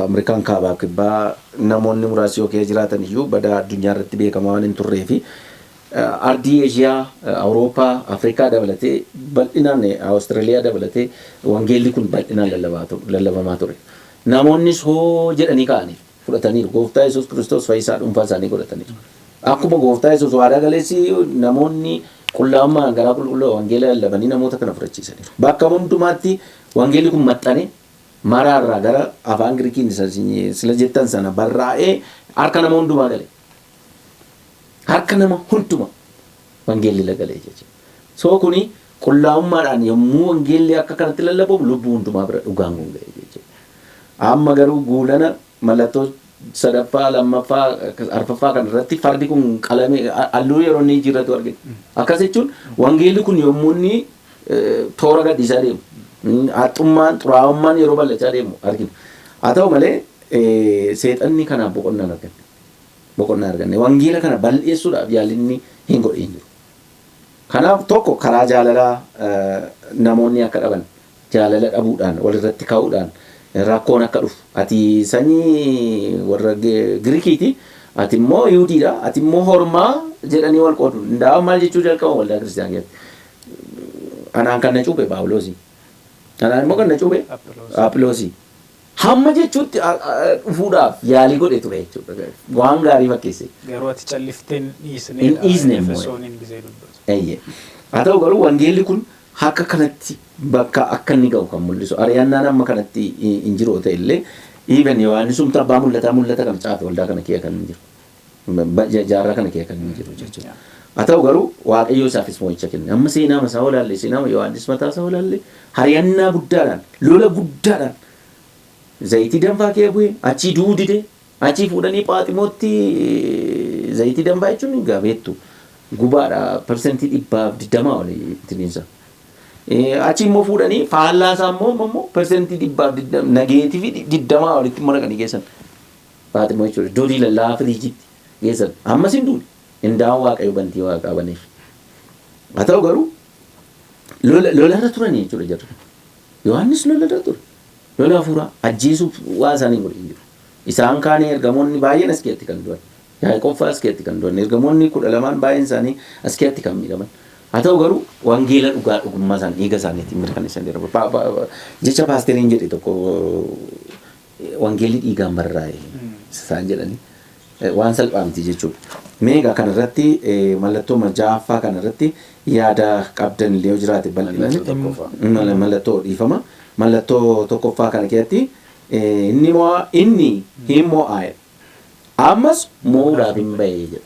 Ameerikaan kaabaaf kibbaa namoonni muraasni yoo keessa jiraatan iyyuu badaa addunyaa irratti beekamaa waan hin turree fi Ardii Eeshiyaa, Awurooppaa, Afrikaa dabalatee bal'inaan, Awustiraaliyaa dabalatee wangeelli kun bal'inaan lallabamaa ture. Namoonnis hoo jedhanii ka'anii fudhataniiru. Gooftaa Yesuus Kiristoos fayyisaa dhuunfaa isaanii godhataniiru. Akkuma Gooftaa Yesuus waadaa galeessi, namoonni qullaa'ummaan garaa qulqulluu wangeela lallabanii namoota kana fudhachiisaniiru. Bakka hundumaatti wangeelli kun maxxane, maraarraa gara afaan Girikiin sila jettan sana barraa'ee harka nama hundumaa gale. Harka nama hundumaa wangeelli lagalee jechuudha. So kuni qullaa'ummaadhaan yommuu wangeelli akka kanatti lallabamu, lubbuu hundumaa bira dhugaan kun ga'e jechuudha. Amma garuu guulana mallattoo sadaffaa, lammaffaa, arfaffaa kan irratti fardi kun qalame halluu yeroo inni jijjiirratu argina. Akkas jechuun wangeelli kun yommuu inni toora gadhiisaa deemu, haxxummaan, xuraa'ummaan yeroo bal'achaa deemu argina. Haa ta'u malee seexanni kanaaf boqonnaa hin arganne. Boqonnaa arganne. Wangeela kana bal'eessuudhaaf yaalinni hin godhin jiru. Kanaaf tokko karaa jaalalaa namoonni akka dhaban, jaalala dhabuudhaan walirratti ka'uudhaan rakkoon akka dhufu, ati sanyii warra Girikiiti, ati immoo Yihudiidha, ati immoo hormaa jedhanii wal qoodu. Ndaa'u maal jechuu jalqaba waldaa kiristaanaa keessatti? Anaan kan na cuuphe Paawuloosii. Anaan immoo kan na cuuphe Aphiloosii. Hamma jechuutti dhufuudhaaf yaalii godhe ture jechuudha. Waan gaarii fakkeesse. Garuu ati calliftee hin dhiisne. Hin dhiisne immoo. Efesooniin gisee dubbatu. Eeyyee. Haa ta'u garuu wangeelli kun akka kanatti bakka akka inni ga'u kan mul'isu. Ari'annaan amma kanatti hin jiru ta'e illee, even Yohaannisumti abbaa mul'ataa mul'ata kana caafe waldaa kana kee kan hin jiru. Jaarraa kana kee kan hin jiru jechuudha. Haa ta'u garuu Waaqayyo isaafis mo'icha kenne. Amma seenaa isaa olaalle, seenaa Yohaannis mataa isaa olaalle, ari'annaa guddaadhaan, lola guddaadhaan zayitii danfaa kee bu'e, achii du'uu dide, achii fuudhanii Phaaximootti. Zayitii danfaa jechuun egaa beektu gubaadha, 120% oli ittiinsa. Achi immoo fuudhanii faallaa isaa immoo 120%, -20 olitti immoo naqanii geessan. Phaaximoo jechuudha. Iddoo diilallaa firiijitti geessan. Ammas hin duune. Indaa'u Waaqayyo bantii waaqaa baneef. Haa ta'u garuu lolarra turanii jechuudha jarri. Yohaannis lolarra ture. Lola hafuuraa ajjeesuuf waa isaanii godhe hin jiru. Isaan kaanii ergamoonni baay'een as keessatti kan du'an. Yaaqoob fa'aa as keessatti kan du'an. Ergamoonni 12n baay'een isaanii as keessatti kan miidhaman. Haa ta'u garuu wangeela dhugaa dhugummaa isaanii dhiiga isaaniitiin mirkaneessaniiru. Jecha paasteriin jedhe tokko, wangeelli dhiigaan barraa'e isaan jedhanii waan salphaa miti jechuudha. Mee egaa kanarratti, mallattoo ja'affaa kanarratti yaada qabdan illee yoo jiraate bal'inaan. Mallattoo tokkoffaa. Mallattoo, dhiifama. Mallattoo tokkoffaa kana keessatti inni mo'a, inni hin mo'aa jedha. Ammas mo'uudhaaf hin ba'ee jedha.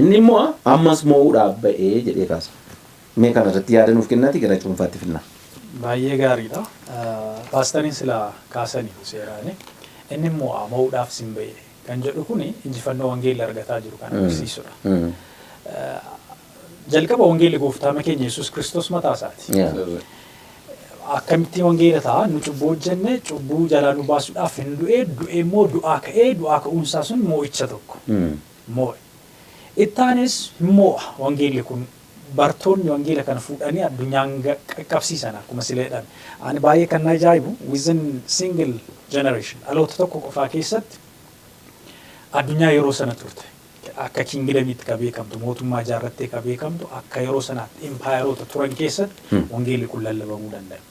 Inni mo'a, ammas mo'uudhaaf ba'ee jedhee kaasa. Mee kanarratti yaada nuuf kennaati gara cuunfaatti finna. Baay'ee gaariidha. Paastariin silaa kaasanii seeraani. Inni mo'a, mo'uudhaaf sin ba'e kan jedhu kuni injifannoo wangeelli argataa jiru kan agarsiisudha. Jalqaba wangeelli gooftaa keenya Yesuus Kiristoos mataa isaati. Akkamittiin wangeela ta'a? Nu cubbuu hojjenne, cubbuu jalaa nu baasuudhaaf hin du'e, du'e immoo du'aa ka'ee, du'aa ka'uunsaa sun mo'icha tokko. Mo'e. Ittaanis hin mo'a wangeelli kun, bartoonni wangeela kana fuudhanii addunyaan qaqqabsiisan akkuma sila jedhame. Ani baay'ee kan na ajaa'ibu, within single generation, dhaloota tokko qofaa keessatti, addunyaa yeroo sana turte akka kingdomiitti ka beekamtu, mootummaa ijaarrattee ka beekamtu, akka yeroo sanaatti empaayeroota turan keessatti wangeelli kun lallabamuu danda'a.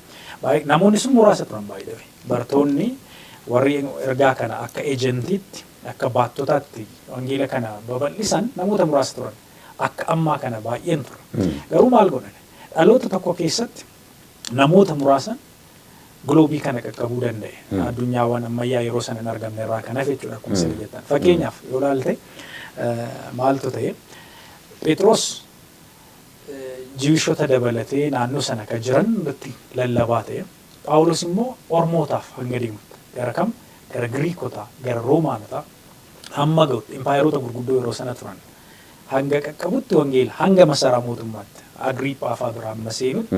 Namoonni sun muraasa turan baay'ee. Bartoonni warri ergaa kana akka agentiitti, akka baattotaatti wangeela kana babal'isan namoota muraasa turan. Akka ammaa kana baay'een ture. Garuu maal godhan? Dhaloota tokko keessatti namoota muraasan globeii kana qaqqabuu danda'e. Addunyaawwan ammayyaa yeroo sana hin argamne irraa kan hafe jechuudha akkuma sirrii jettan. Fakkeenyaaf yoo ilaalte maaltu ta'e? Phexros Jewishota dabalatee naannoo sana kan jiran irratti lallabaa ta'e. Phaawulos immoo Ormootaaf hanga deemutti, gara kam, gara Giriikotaa, gara Roomaanotaa hamma ga'utti, empaayeroota gurguddoo yeroo sana turan hanga qaqqabutti, wangeela hanga masaraa mootummaatti Agriiphaa fa'aa biraa amma seenutti,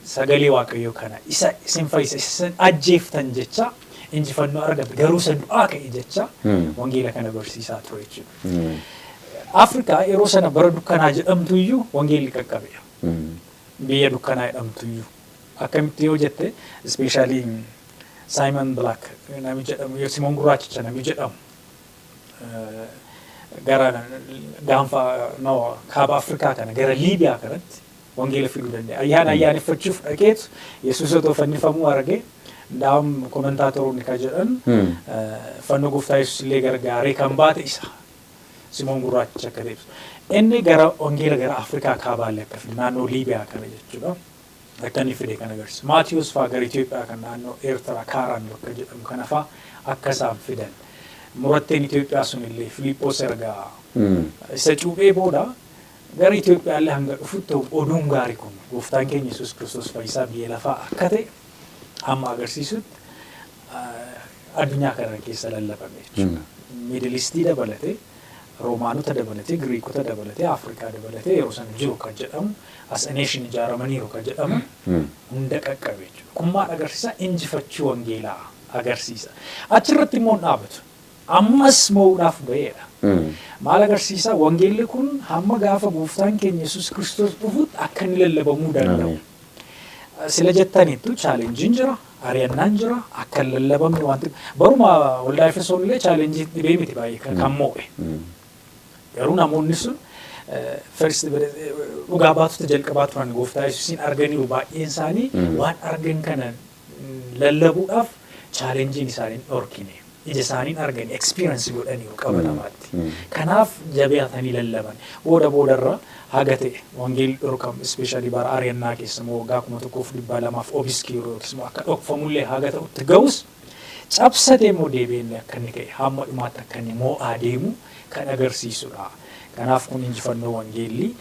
sagalee Waaqayyoo kana isa isin fayyisa, isa isin ajjeeftan jecha injifannoo argate, garuu isa du'aa ka'e jecha wangeela kana barsiisaa ture jechuudha. Afrikaa yeroo sana bara dukkanaa jedhamtu iyyuu wangeelli qaqqabeera. Biyya dukkanaa jedhamtu iyyuu. Akkamitti yoo jette, especially Simon Black nami jedhamu, Simoon Gurraachicha nami jedhamu. Gara gaanfa, no, kaaba Afrikaa kana, gara Liibiyaa kanatti wangeela fiduu danda'e. Ayyaana ayyaaneffachuuf dhaqeetu Yesuus otoo fannifamuu arge. Ndaa'um commentatoroonni kan jedhan fannoo gooftaa Yesuus illee gargaaree kan baate isa. Simoon Gurraachicha akka ta'e ibsu. Inni gara wangeela gara Afrikaa kaabaallee akka fide, naannoo Liibiyaa kana jechuudha, akka inni fide kan agarsiisu. Maatiyuus fa'aa gara Itoophiyaa kan naannoo Eertiraa Kaaraan bakka jedhamu kana fa'aa akka isaan fidan. Muratteen Itoophiyaa sunillee Filiiphoos erga isa cuuphee booda gara Itoophiyaallee hanga dhufutti oduun gaarii kun gooftaan keenya Yesuus Kiristoos fayyisaa biyya lafaa akka ta'e hamma agarsiisutti addunyaa kana keessa lallabame jechuudha. Middle Eastii dabalatee, Roomaanota dabalatee, Giriikota dabalatee, Afrikaa dabalatee yeroo sana jiru kan jedhamu, as a nation ijaaramaniiru kan jedhamu hunda qaqqabe jechuudha. Kun maal agarsiisa? Injifachuu wangeelaa agarsiisa. Achirratti immoo hin dhaabatu. Ammas mo'uudhaaf ba'eedha. Maal agarsiisa? Wangeelli kun hamma gaafa gooftaan keenya Yesuus Kiristoos dhufutti akka inni lallabamuu danda'u. Sila jettaniittu challengeiin jira, ari'annaan jira, akka hin lallabamne wanti baruma waldaa Efesoon illee challenge dhibee miti baay'ee kan mo'e. Garuu namoonni sun first dhugaa baatota jalqabaa turan, gooftaa Yesuusiin arganiiru. Baay'een isaanii waan argan kana lallabuudhaaf challengeiin isaanii hin dhorkine. Ija isaaniin argani, experience godhaniiru qabatamaatti. Kanaaf jabeatanii lallaban. Booda boodarra haga ta'e wangeelli dhorkamu, especially bara ari'annaa keessa immoo waggaa 1200 obscure yookiis immoo akka dhokfamullee haga ta'utti ga'us, cabsatee immoo deebi'ee akka inni ka'e, hamma dhumaatti akka inni moo'aa deemu kan agarsiisudha. Kanaaf kun injifannoo wangeelli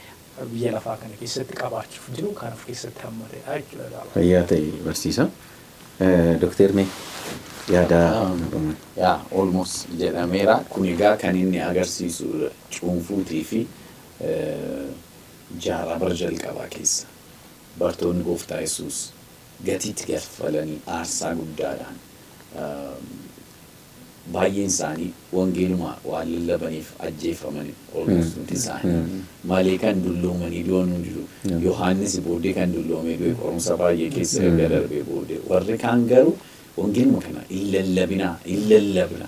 biyya lafaa kana keessatti qabaachuuf jiru kan of keessatti hammatedha jechuudha. Fayyaa ta'e, barsiisa. Dooktar, mee yaada? Yaa, almost jedhameera. Kun egaa kan inni agarsiisu cuunfuutii fi jaarraa bara jalqabaa keessa bartoonni gooftaa Yesuus gatiitti kaffalanii aarsaa guddaadhaan, baay'een isaanii wangeeluma waan lallabaniif ajjeefaman, almost hundi isaanii malee kan dulloomanii du'an hin jiru. Yohaannis booddee kan dulloomee du'e, qorumsa baay'ee keessa erga darbee booddee. Warri kaan garuu wangeeluma kana hin lallabinaa, hin lallabna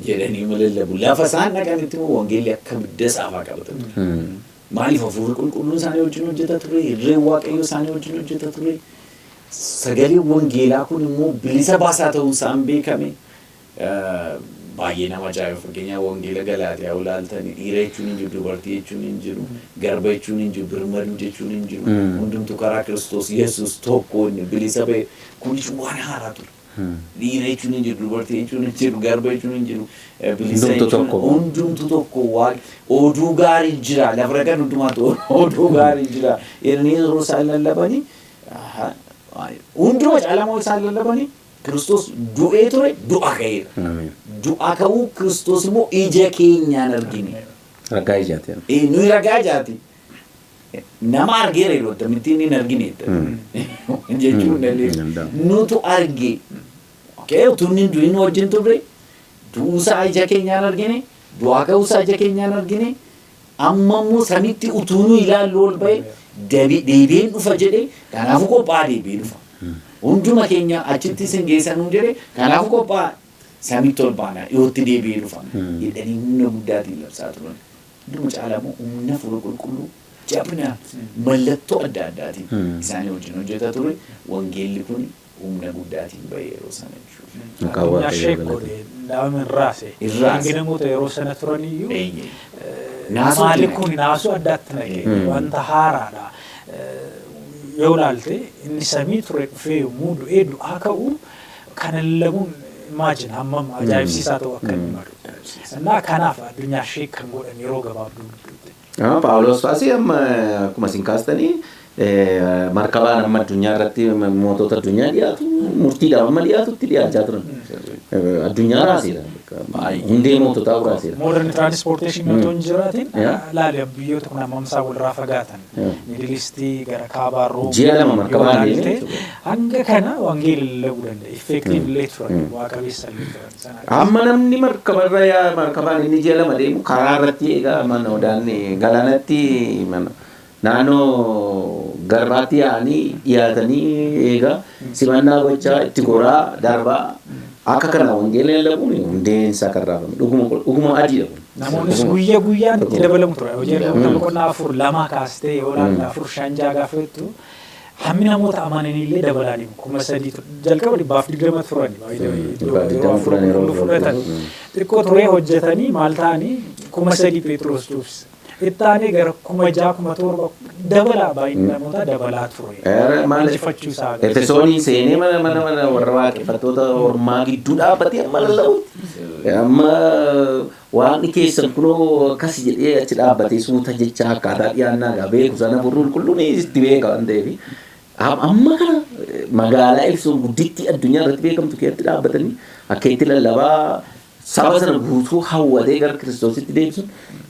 jedhanii ma lallabu. Lafa isaan dhaqanitti immoo wangeelli akka ibidda saafaa qabata ture. Maaliif? Hafuurri qulqulluun isaanii wajjin hojjeta ture, irreen Waaqayyoo isaanii wajjin hojjeta ture. Sagaleen wangeelaa kun immoo bilisa baasaa ta'uun isaan beekame. Baay'ee nama ajaa'iba. Fakkeenyaaf wangeela Galaatiyaa ilaaltanii, dhiira jechuun hin jiru, dubartii jechuun hin jiru, garba jechuun hin jiru, birmaduu jechuun hin jiru. Hundumtuu karaa Kiristoos Yesuus tokko inni bilisa ba'e. Kunis waan haaraa ture. Dhiira jechuun hin jiru, dubartii jechuun hin jiru, garba jechuun hin jiru, bilisa Hundumtuu jechuun tokko. Hundumtuu tokko. Waan oduu gaarii jira, lafa ragan hundumaatu oduu gaarii jira. Jedhanii yeroo isaan lallabanii, hunduma caalamoo isaan lallabanii, Kiristoos du'ee ture, du'a ka'eera. Du'a ka'uu Kiristoos immoo ija keenyaan argine. Ragaa ijaati. Nuyi ragaa ijaati. Nama argeera yeroo akkamittiin hin argine jechuun dandeessu. Danda'amu. Nutu arge. Okay, utuu inni hin du'in wajjin turre, du'uusaa ija keenyaan argine, du'aa ka'uusaa ija keenyaan argine, amma immoo samitti utuu nu ilaallu ol ba'e, deebi'een dhufa jedhe, kanaafuu qophaa'aa, deebi'ee dhufa. Hunduma keenya achitti isin geessanuu jedhe, kanaafuu qophaa'aa, samitti ol baana, dhiyootti deebi'ee dhufa jedhanii humna guddaatiin labsaa turan. Hunduma caalaa immoo humna Hafuura Qulqulluu, jabina, mallattoo adda addaatiin isaanii wajjin hojjeta ture. Wangeelli kun humna guddaatiin ba'e yeroo sana jechuudha. Maqaa Addunyaa Waaqayyoo sheek galata. godhe, ndaa'um hin raase. Hin raase. Hangi namoota yeroo sana turan iyyuu Naasuu maali naqe. kun naasuu addaatti naqe, wanta haaraadha. Yoo ilaalte inni samii ture dhufee yommuu du'ee du'aa ka'u kana lallabuun, imagine hammam ajaa'ibsiisaa ta'u akka inni malu. Innaa kanaaf addunyaa shake kan godhan yeroo gabaabduu gidduutti. Paawulos faasii amma akkuma isin kaastanii markabaan amma addunyaa irratti mootota addunyaa dhiyaatu, murtiidhaaf amma dhiyaatutti dhiyaachaa turan. Addunyaa raaseera. Hundee moototaa raaseera. Modern transportation otoo hin jiraatin, laali biyyoota kun hammam isaa walirraa fagaatan. Middle Eastii gara kaabaa Room. Ji'a 2 markabaan yoo deemee ilaalte, jechuudha. hanga kana wangeela lallabuu danda'a. Effective illee turan, waa qabeessa illee turan. Sana Amma namni markabarra yaa markabaan inni ji'a 2 deemu karaa irratti egaa mana odaanni galaanatti mana naannoo garbaatti yaa'anii dhiyaatanii eegaa simannaa gochaa itti goraa darbaa. Akka kana wangeela lallabuun hundeen isaa kan raafame dhuguma dhuguma adiidha kun. Namoonnis Dhuguma. Guyyaa guyyaan itti dabalamu ture. Hojii ergamoota boqonnaa 4 2 kaastee yoo ilaalle 4 5 6 gaafa jettu hammi namoota amananii illee dabalaa deemu. 3000 ture. Jalqaba 120 turani. Dhibbaaf Yeroo 20 afur turan yeroo qulqulluu fudhatan. Xiqqoo turee hojjetanii maal ta'anii 3000 Phexros cuubsise. Itti aanee gara 6000 7,000 dabalaa baay'inni namoota dabalaa ture. Maal Injifachuu isaa agarsiisa. Efesooniin seenee mana mana mana warra waaqeffattoota ormaa gidduu dhaabbatee amma lallabutti. Amma waaqni keessan kunoo akkas jedhee achi dhaabbatee suuta jecha akkaataa dhiyaannaa gaa beeku sana hafuurri qulqulluun itti beeka waan ta'eef. Amma kana magaalaa Efesoon guddittii addunyaa irratti beekamtu keessatti dhaabbatanii akka itti lallabaa saba sana guutuu hawwatee gara Kiristoositti deebisuun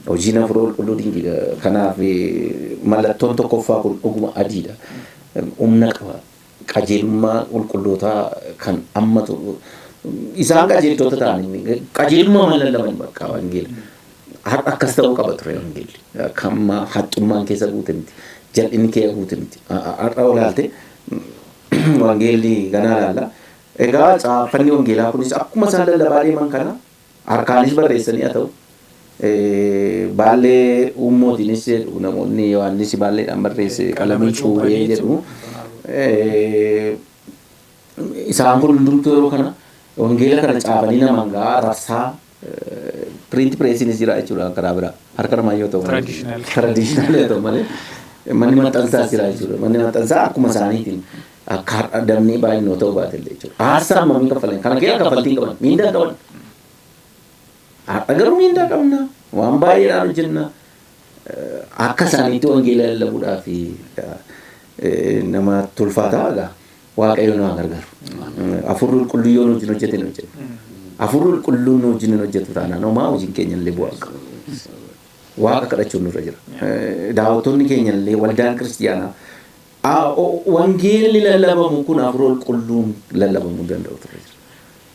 hojiin hafuura qulqulluu dinqiidha. Kanaaf mallattoon tokkoffaa kun dhuguma adiidha. Humna qaba. Qajeelummaa qulqullootaa kan ammatu isaan qajeeltota ta'an qajeelummaa maal lallaban bakka wangeela. Har'a akkas ta'uu qaba ture wangeelli. Akka amma haxxummaan keessa guute miti. Jal'inni keessa guute miti. Har'a olaalte wangeelli ganaa laalla. Egaa caaffanni wangeelaa kunis akkuma isaan lallabaa deeman kana harkaanis barreessanii haa ta'u baallee uummootiinis jedhu namoonni Yohaannis baalleedhaan barreesse qalamii cuubee jedhu. Isaan kun hundumtuu yeroo kana wangeela kana caafanii namaan gahaa rabsaa print pressiinis jira jechuudha karaa biraa harka namaa yoo ta'u malee. Traditional. Traditional yoo ta'u malee manni maxxansaas jira jechuudha. Manni maxxansaa akkuma isaaniitiin akka har'a damnii baay'inoo ta'uu baate illee jechuudha. Aarsaa hammamii kaffalan kana keessa kaffaltii hin qaban miindaa hin qaban. Har'a garuu miindaa qabna waan baay'eedhaan hojjenna. Akka isaaniitti wangeela lallabuudhaaf nama tulfaataa egaa Waaqayyo nu haa gargaaru. Hafuurri qulqulluu yoo nu wajjin hojjete nu hojjenna. Hafuurri qulqulluun nu wajjin hin hojjetu taanaan homaa hojiin keenya illee bu'aa hin qabu. Waaqa kadhachuun nurra jira. Daawwattoonni keenya illee waldaan kiristiyaanaa wangeelli lallabamu kun hafuura qulqulluun lallabamuu danda'u turre jira.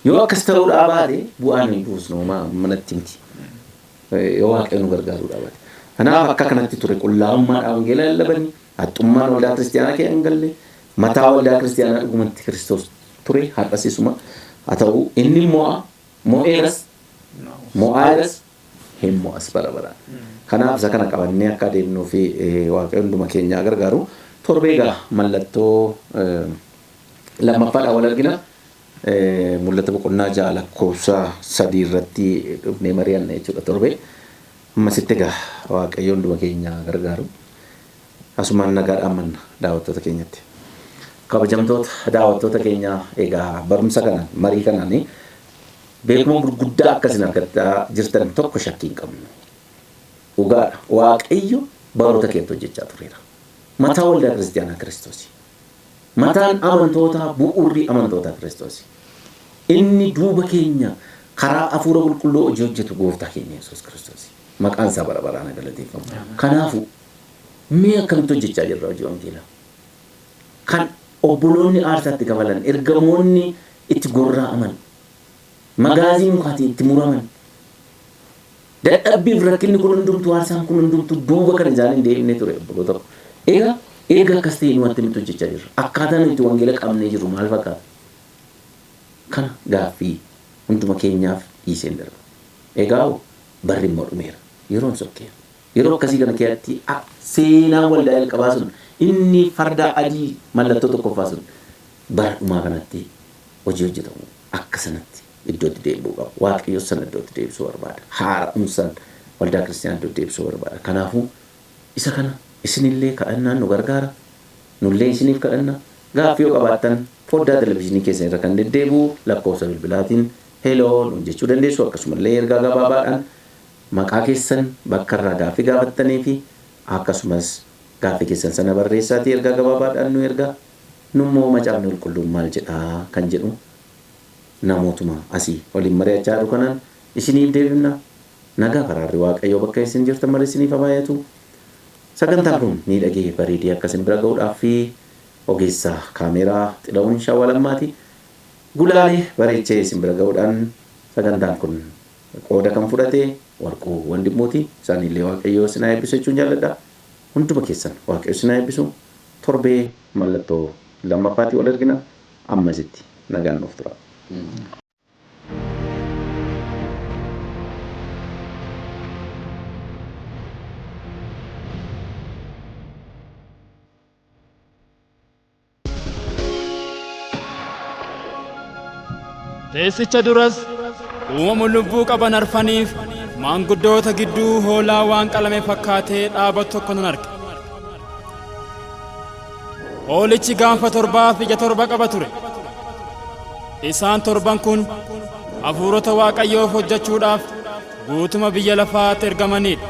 Yoo akkas ta'uudhaa baate bu'aa nuyi buusnu homaa manatti miti. Yoo Waaqayyo nu gargaaruudhaa baate. Kanaaf akka kanatti ture qullaa'ummaadhaan wangeela lallabanii haxxummaan waldaa kiristiyaanaa keessa hin galle mataa waldaa kiristiyaanaa dhugumatti Kiristoos ture har'as isuma haa ta'u inni mo'a mo'eeras mo'aaras hin mo'as bara baraan. Kanaaf isa kana qabannee akka adeemnuu fi Waaqayyo hunduma keenyaa gargaaru. Torbee egaa mallattoo lammaffaadhaan wal argina. Mul'ata boqonnaa 6 lakkoofsa 3 irratti dhufnee mari'anna jechuudha torbee. Ammasitti egaa Waaqayyo hunduma keenyaa gargaaru. Asumaan nagaa dhaammanna daawwattoota keenyatti. Kabajamtoota daawwattoota keenyaa egaa barumsa kanaan marii kanaan beekuma gurguddaa akka isin argachaa jirtan tokko shakkii hin qabnu. Dhugaadha. Waaqayyo baroota keetti hojjechaa tureera. Mataa waldaa kiristiyaanaa Kiristoosi. Mataan amantootaa bu'uurri amantootaa Kiristoosi. Inni duuba keenya karaa hafuura qulqulluu hojii hojjetu gooftaa keenya Yesuus Kiristoosi. Maqaan isaa bara baraan haa galateeffamu. Kanaafuu mee akkamitti hojjechaa jirra hojii wangeelaa? Kan obboloonni aarsaatti kafalan, ergamoonni itti gorra'aman, magaazii mukaatiin itti muraman, dadhabbiif rakkinni kun hundumtuu aarsaan kun hundumtuu duuba kan isaan hin deebine ture obboloota koo. Egaa erga akkas ta'e nu attamitti hojjechaa jirra? Akkaataan nuti wangeela qabnee jirru maal fakkaata? Kana gaaffii hunduma keenyaaf dhiiseen darba. Egaa barri immoo dhumeera. Yeroon sokkeera. Yeroo akkasii kana keessatti seenaan waldaa jalqabaa sun inni farda adii mallattoo tokkoffaa sun bara dhumaa kanatti hojii hojjetamu akka sanatti iddootti deebi'uu qaba. Waaqayyo sana iddootti deebisuu barbaada. Haara'umsaan waldaa kiristiyaanaa iddootti deebisuu barbaada. Kanaafuu isa kana isinillee kadhannaan nu gargaara. Nullee isiniif kadhanna. Gaaffii yoo qabaattan foddaa televizyiinii keessan irra kan deddeebi'u lakkoofsa bilbilaatiin heloo nuun jechuu dandeessu. Akkasumallee ergaa gabaabaadhaan maqaa keessan bakka irraa gaaffii gaafattanii fi akkasumas gaaffii keessan sana barreessaatii ergaa gabaabaadhaan nu ergaa. Nummoo macaafni qulqulluun maal jedhaa kan jedhu namootuma asii waliin mari'achaa jiru kanaan isiniif deebifna. Nagaa faraarri Waaqayyoo bakka isin jirtan mara isiniif haa baay'atu. Sagantaan kun miidhagee bareedee akka isin bira ga'uudhaaf fi ogeessa kaameeraa Xilahun Shawwalammaati. Gulaalee bareechee isin bira ga'uudhaan sagantaan kun qooda kan fudhate Warquu Wandimmuuti. Isaaniillee Waaqayyoo isin haa eebbisu jechuun jaalladha. Hunduma keessan Waaqayyo isin haa eebbisu. Torbee mallattoo lammaffaatti wal argina. Ammasitti nagaan nuuf tura. Teessicha duras uumama lubbuu qaban arfaniif maanguddoota gidduu hoolaa waan qalame fakkaatee dhaabatu tokko nan arge. Hoolichi gaanfa torbaaf ija torba qaba ture. Isaan torban kun hafuurota Waaqayyoof hojjechuudhaaf guutuma biyya lafaatti ergamanidha.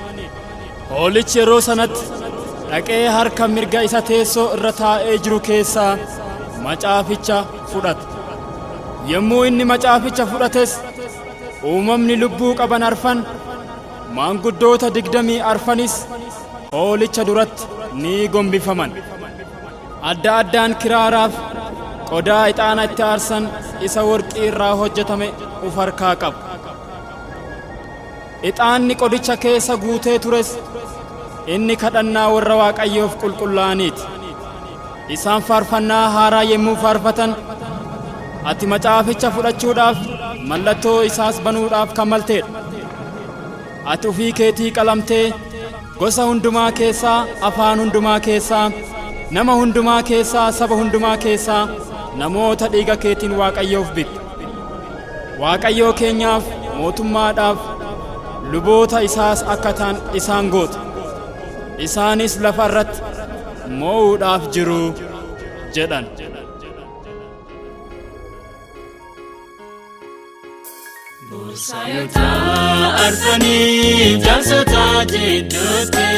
Hoolichi yeroo sanatti dhaqee harka mirga isa teessoo irra taa'ee jiru keessaa macaaficha fudhate. Yommuu inni macaaficha fudhates uumamni lubbuu qaban arfan maanguddoota 24s hoolicha duratti ni gombifaman. Adda addaan kiraaraaf qodaa ixaana itti aarsan isa worqii irraa hojjetame uf harkaa qabu. Ixaanni qodicha keessa guutee tures inni kadhannaa warra Waaqayyoof qulqullaa'aniiti. Isaan faarfannaa haaraa yemmuu faarfatan, ati macaaficha fudhachuudhaaf mallattoo isaas banuudhaaf kan malteedha. Ati ufii keetii qalamtee gosa hundumaa keessaa, afaan hundumaa keessaa, nama hundumaa keessaa, saba hundumaa keessaa namoota dhiiga keetiin Waaqayyoof bitte. Waaqayyoo keenyaaf mootummaadhaaf luboota isaas akka ta'an isaan goote. Isaanis lafa irratti moo'uudhaaf jiru jedhan. Busaayota arfanii jaarsota jidduutti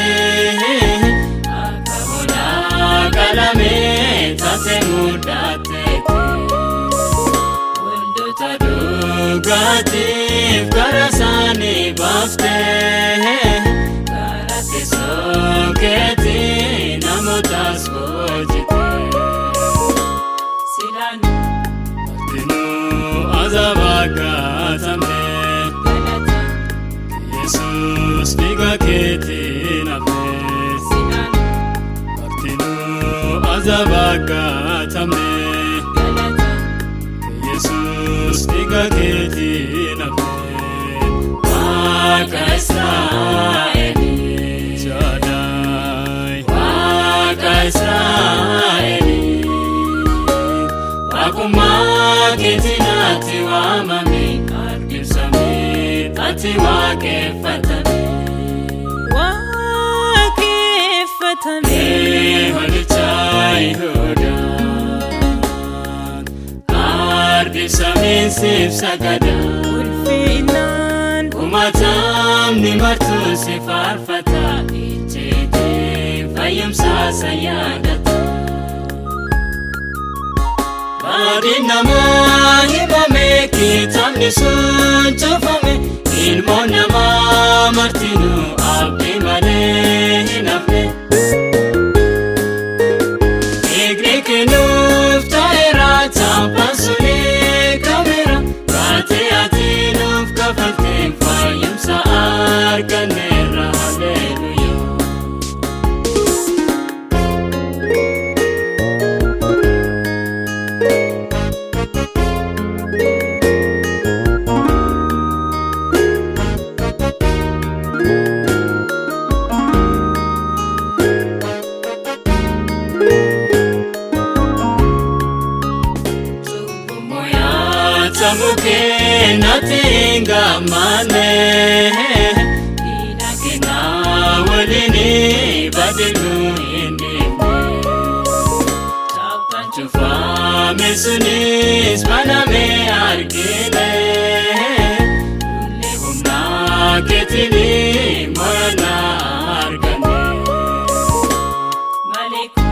akka hoolaa qalamee taate mudhateetti. Waldoota dhugaatiif gara isaanii baaftee gara teessoo keetii namootas boojite. Silaan Martinuu azaba gaatamne galata Yesuus dhiiga keetiin hafne. silaan Martinuu azaba gaatamne galata Yesuus dhiiga keetiin hafne. Waaqa Israa'elii Shaddai Waaqa Israa'elii Waaqummaa keetiin ati waamame argibsamee ati waaqeffatame. Waaqeffatame. Hoolicha Yihudaa argibsameen siif sagada. Ulfinaan Uummatamni martuu si faarfata ijjeetee fayyumsaa isa yaadata. Baadhiin namaa himame kitaabni sun cufame ilmoon namaa martinuu abdii malee hin hafne. Dhiigni kennuuf ta'eera chaappaan suni kameera baatee ati nuuf kafalteen fayyumsa arganneerra haleluuyaa. Tamuke nati gamane Ina kena walini badinu indimne Chaptan chufame sunis baname argine Nulle humna ketini morana argane Maleeku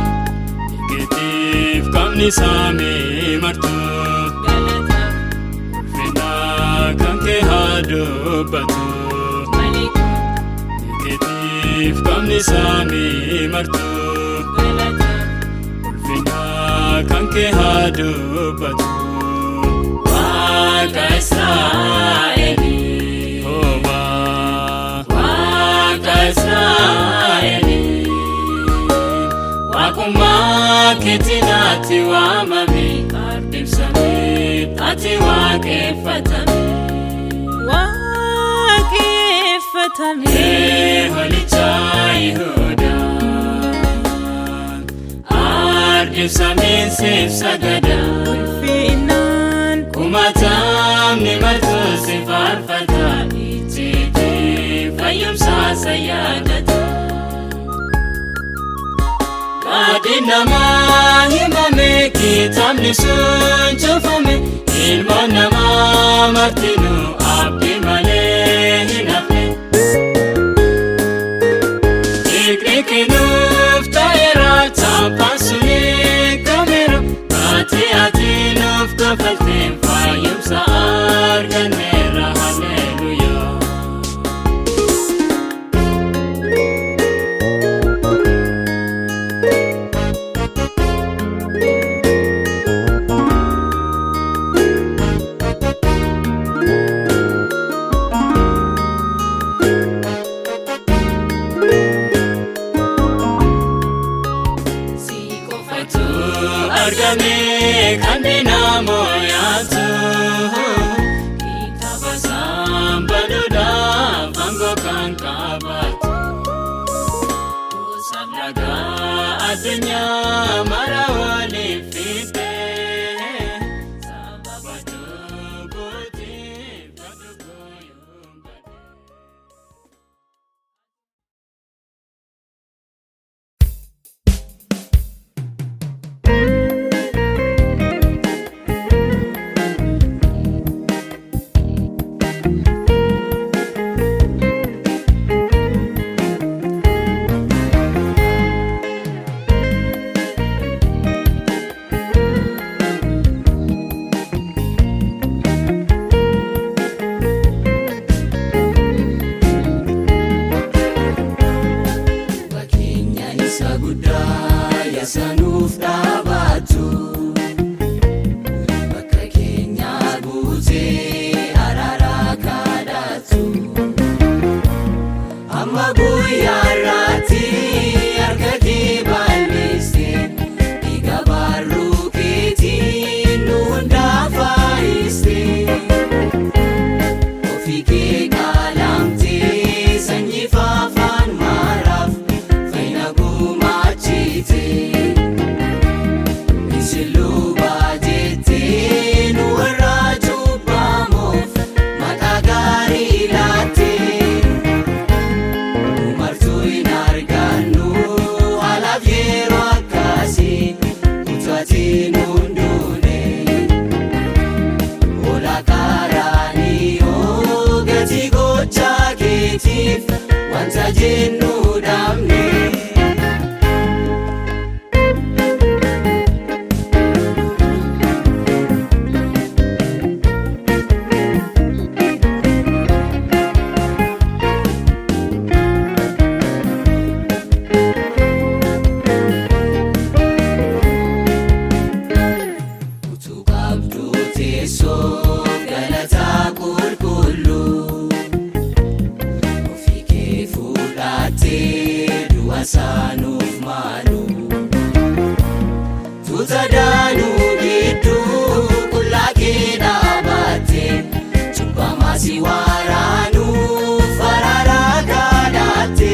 Keetiif qaamni saamee martu galata ulfina kan kee haa dubbatu. Maleeku Keetiif qaamni saamee martu galata ulfina kan kee haa dubbatu. Waaqa Israa'elii Hoobaa Waaqa Israa'elii Waaqummaa keetiin ati waamame argibsamee ati waaqeffatame. Waaqeffatame. Hoolicha Yihudaa argibsameen siif sagada. Ulfinaan Uummatamni Uumamni martuu si faarfata icciitii fayyumsaa sa yaadata. Gaadhi namaa himame kitaabni sun cufame ilmoon namaa martinuu abdii malee hin hafne. Dhiigni kennuuf ta'eera chaappaan suni kameera gatii ati nuuf kaffalteen fayyumsa arganneerra halleluuyaa. Si qofatu argame kan dinaamoo yaatu kitaaba saambaduudhaaf aangoo kan qabaatu gosaaf dhagaa addunyaa mara waliif fidde sababa cubbuutiif baddu guyyuun badde. Fakkeenya isa guddaa yasanuuf dhaabatu bakka keenya guutee araara kadhatu amma guyyaa irraatti harka kee bal'iste dhiiga barruu keetiin nu hundaa faayiste. Ofii kee qaalamtee sanyii faafaan maaraaf fayyina gumaachite. Isin lubaa jettee nu warra cubbamoof maqaa gaarii laatte. Umartuu hin argannu haalaaf yeroo akkasii utuu ati nuun duune. Ola karaanioo gatii gochaa keetiif wanta jennu dhabne. Utuu qabdu teessoo galataa qulqulluu ofii kee fudhattee du'a saanuuf maalu. Tuuta daanuu gidduu qullaa kee dhaabatte cubbamaa si waraanuuf araara kadhatte.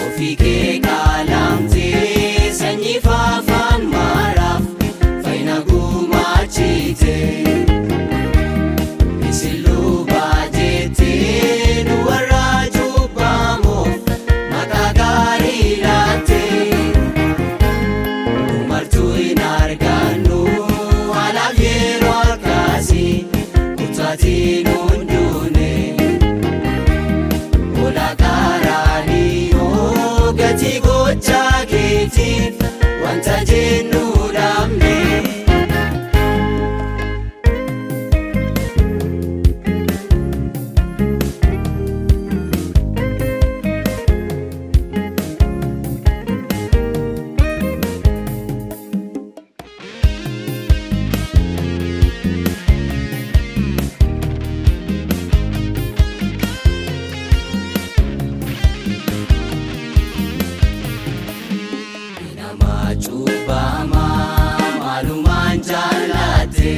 Ofii kee qaalamtee sanyii faafaan maaraaf fayyina gumaachite. Isin lubaa jettee nu warra cubbamoof maqaa gaarii laatte. Umartuu hin argannu haalaaf yeroo akkasii utuu ati nuun duune. Ola karaanioo gatii gochaa keetiif wanta jennu dhabne. Nama cubbamaa maalumaan jaallate.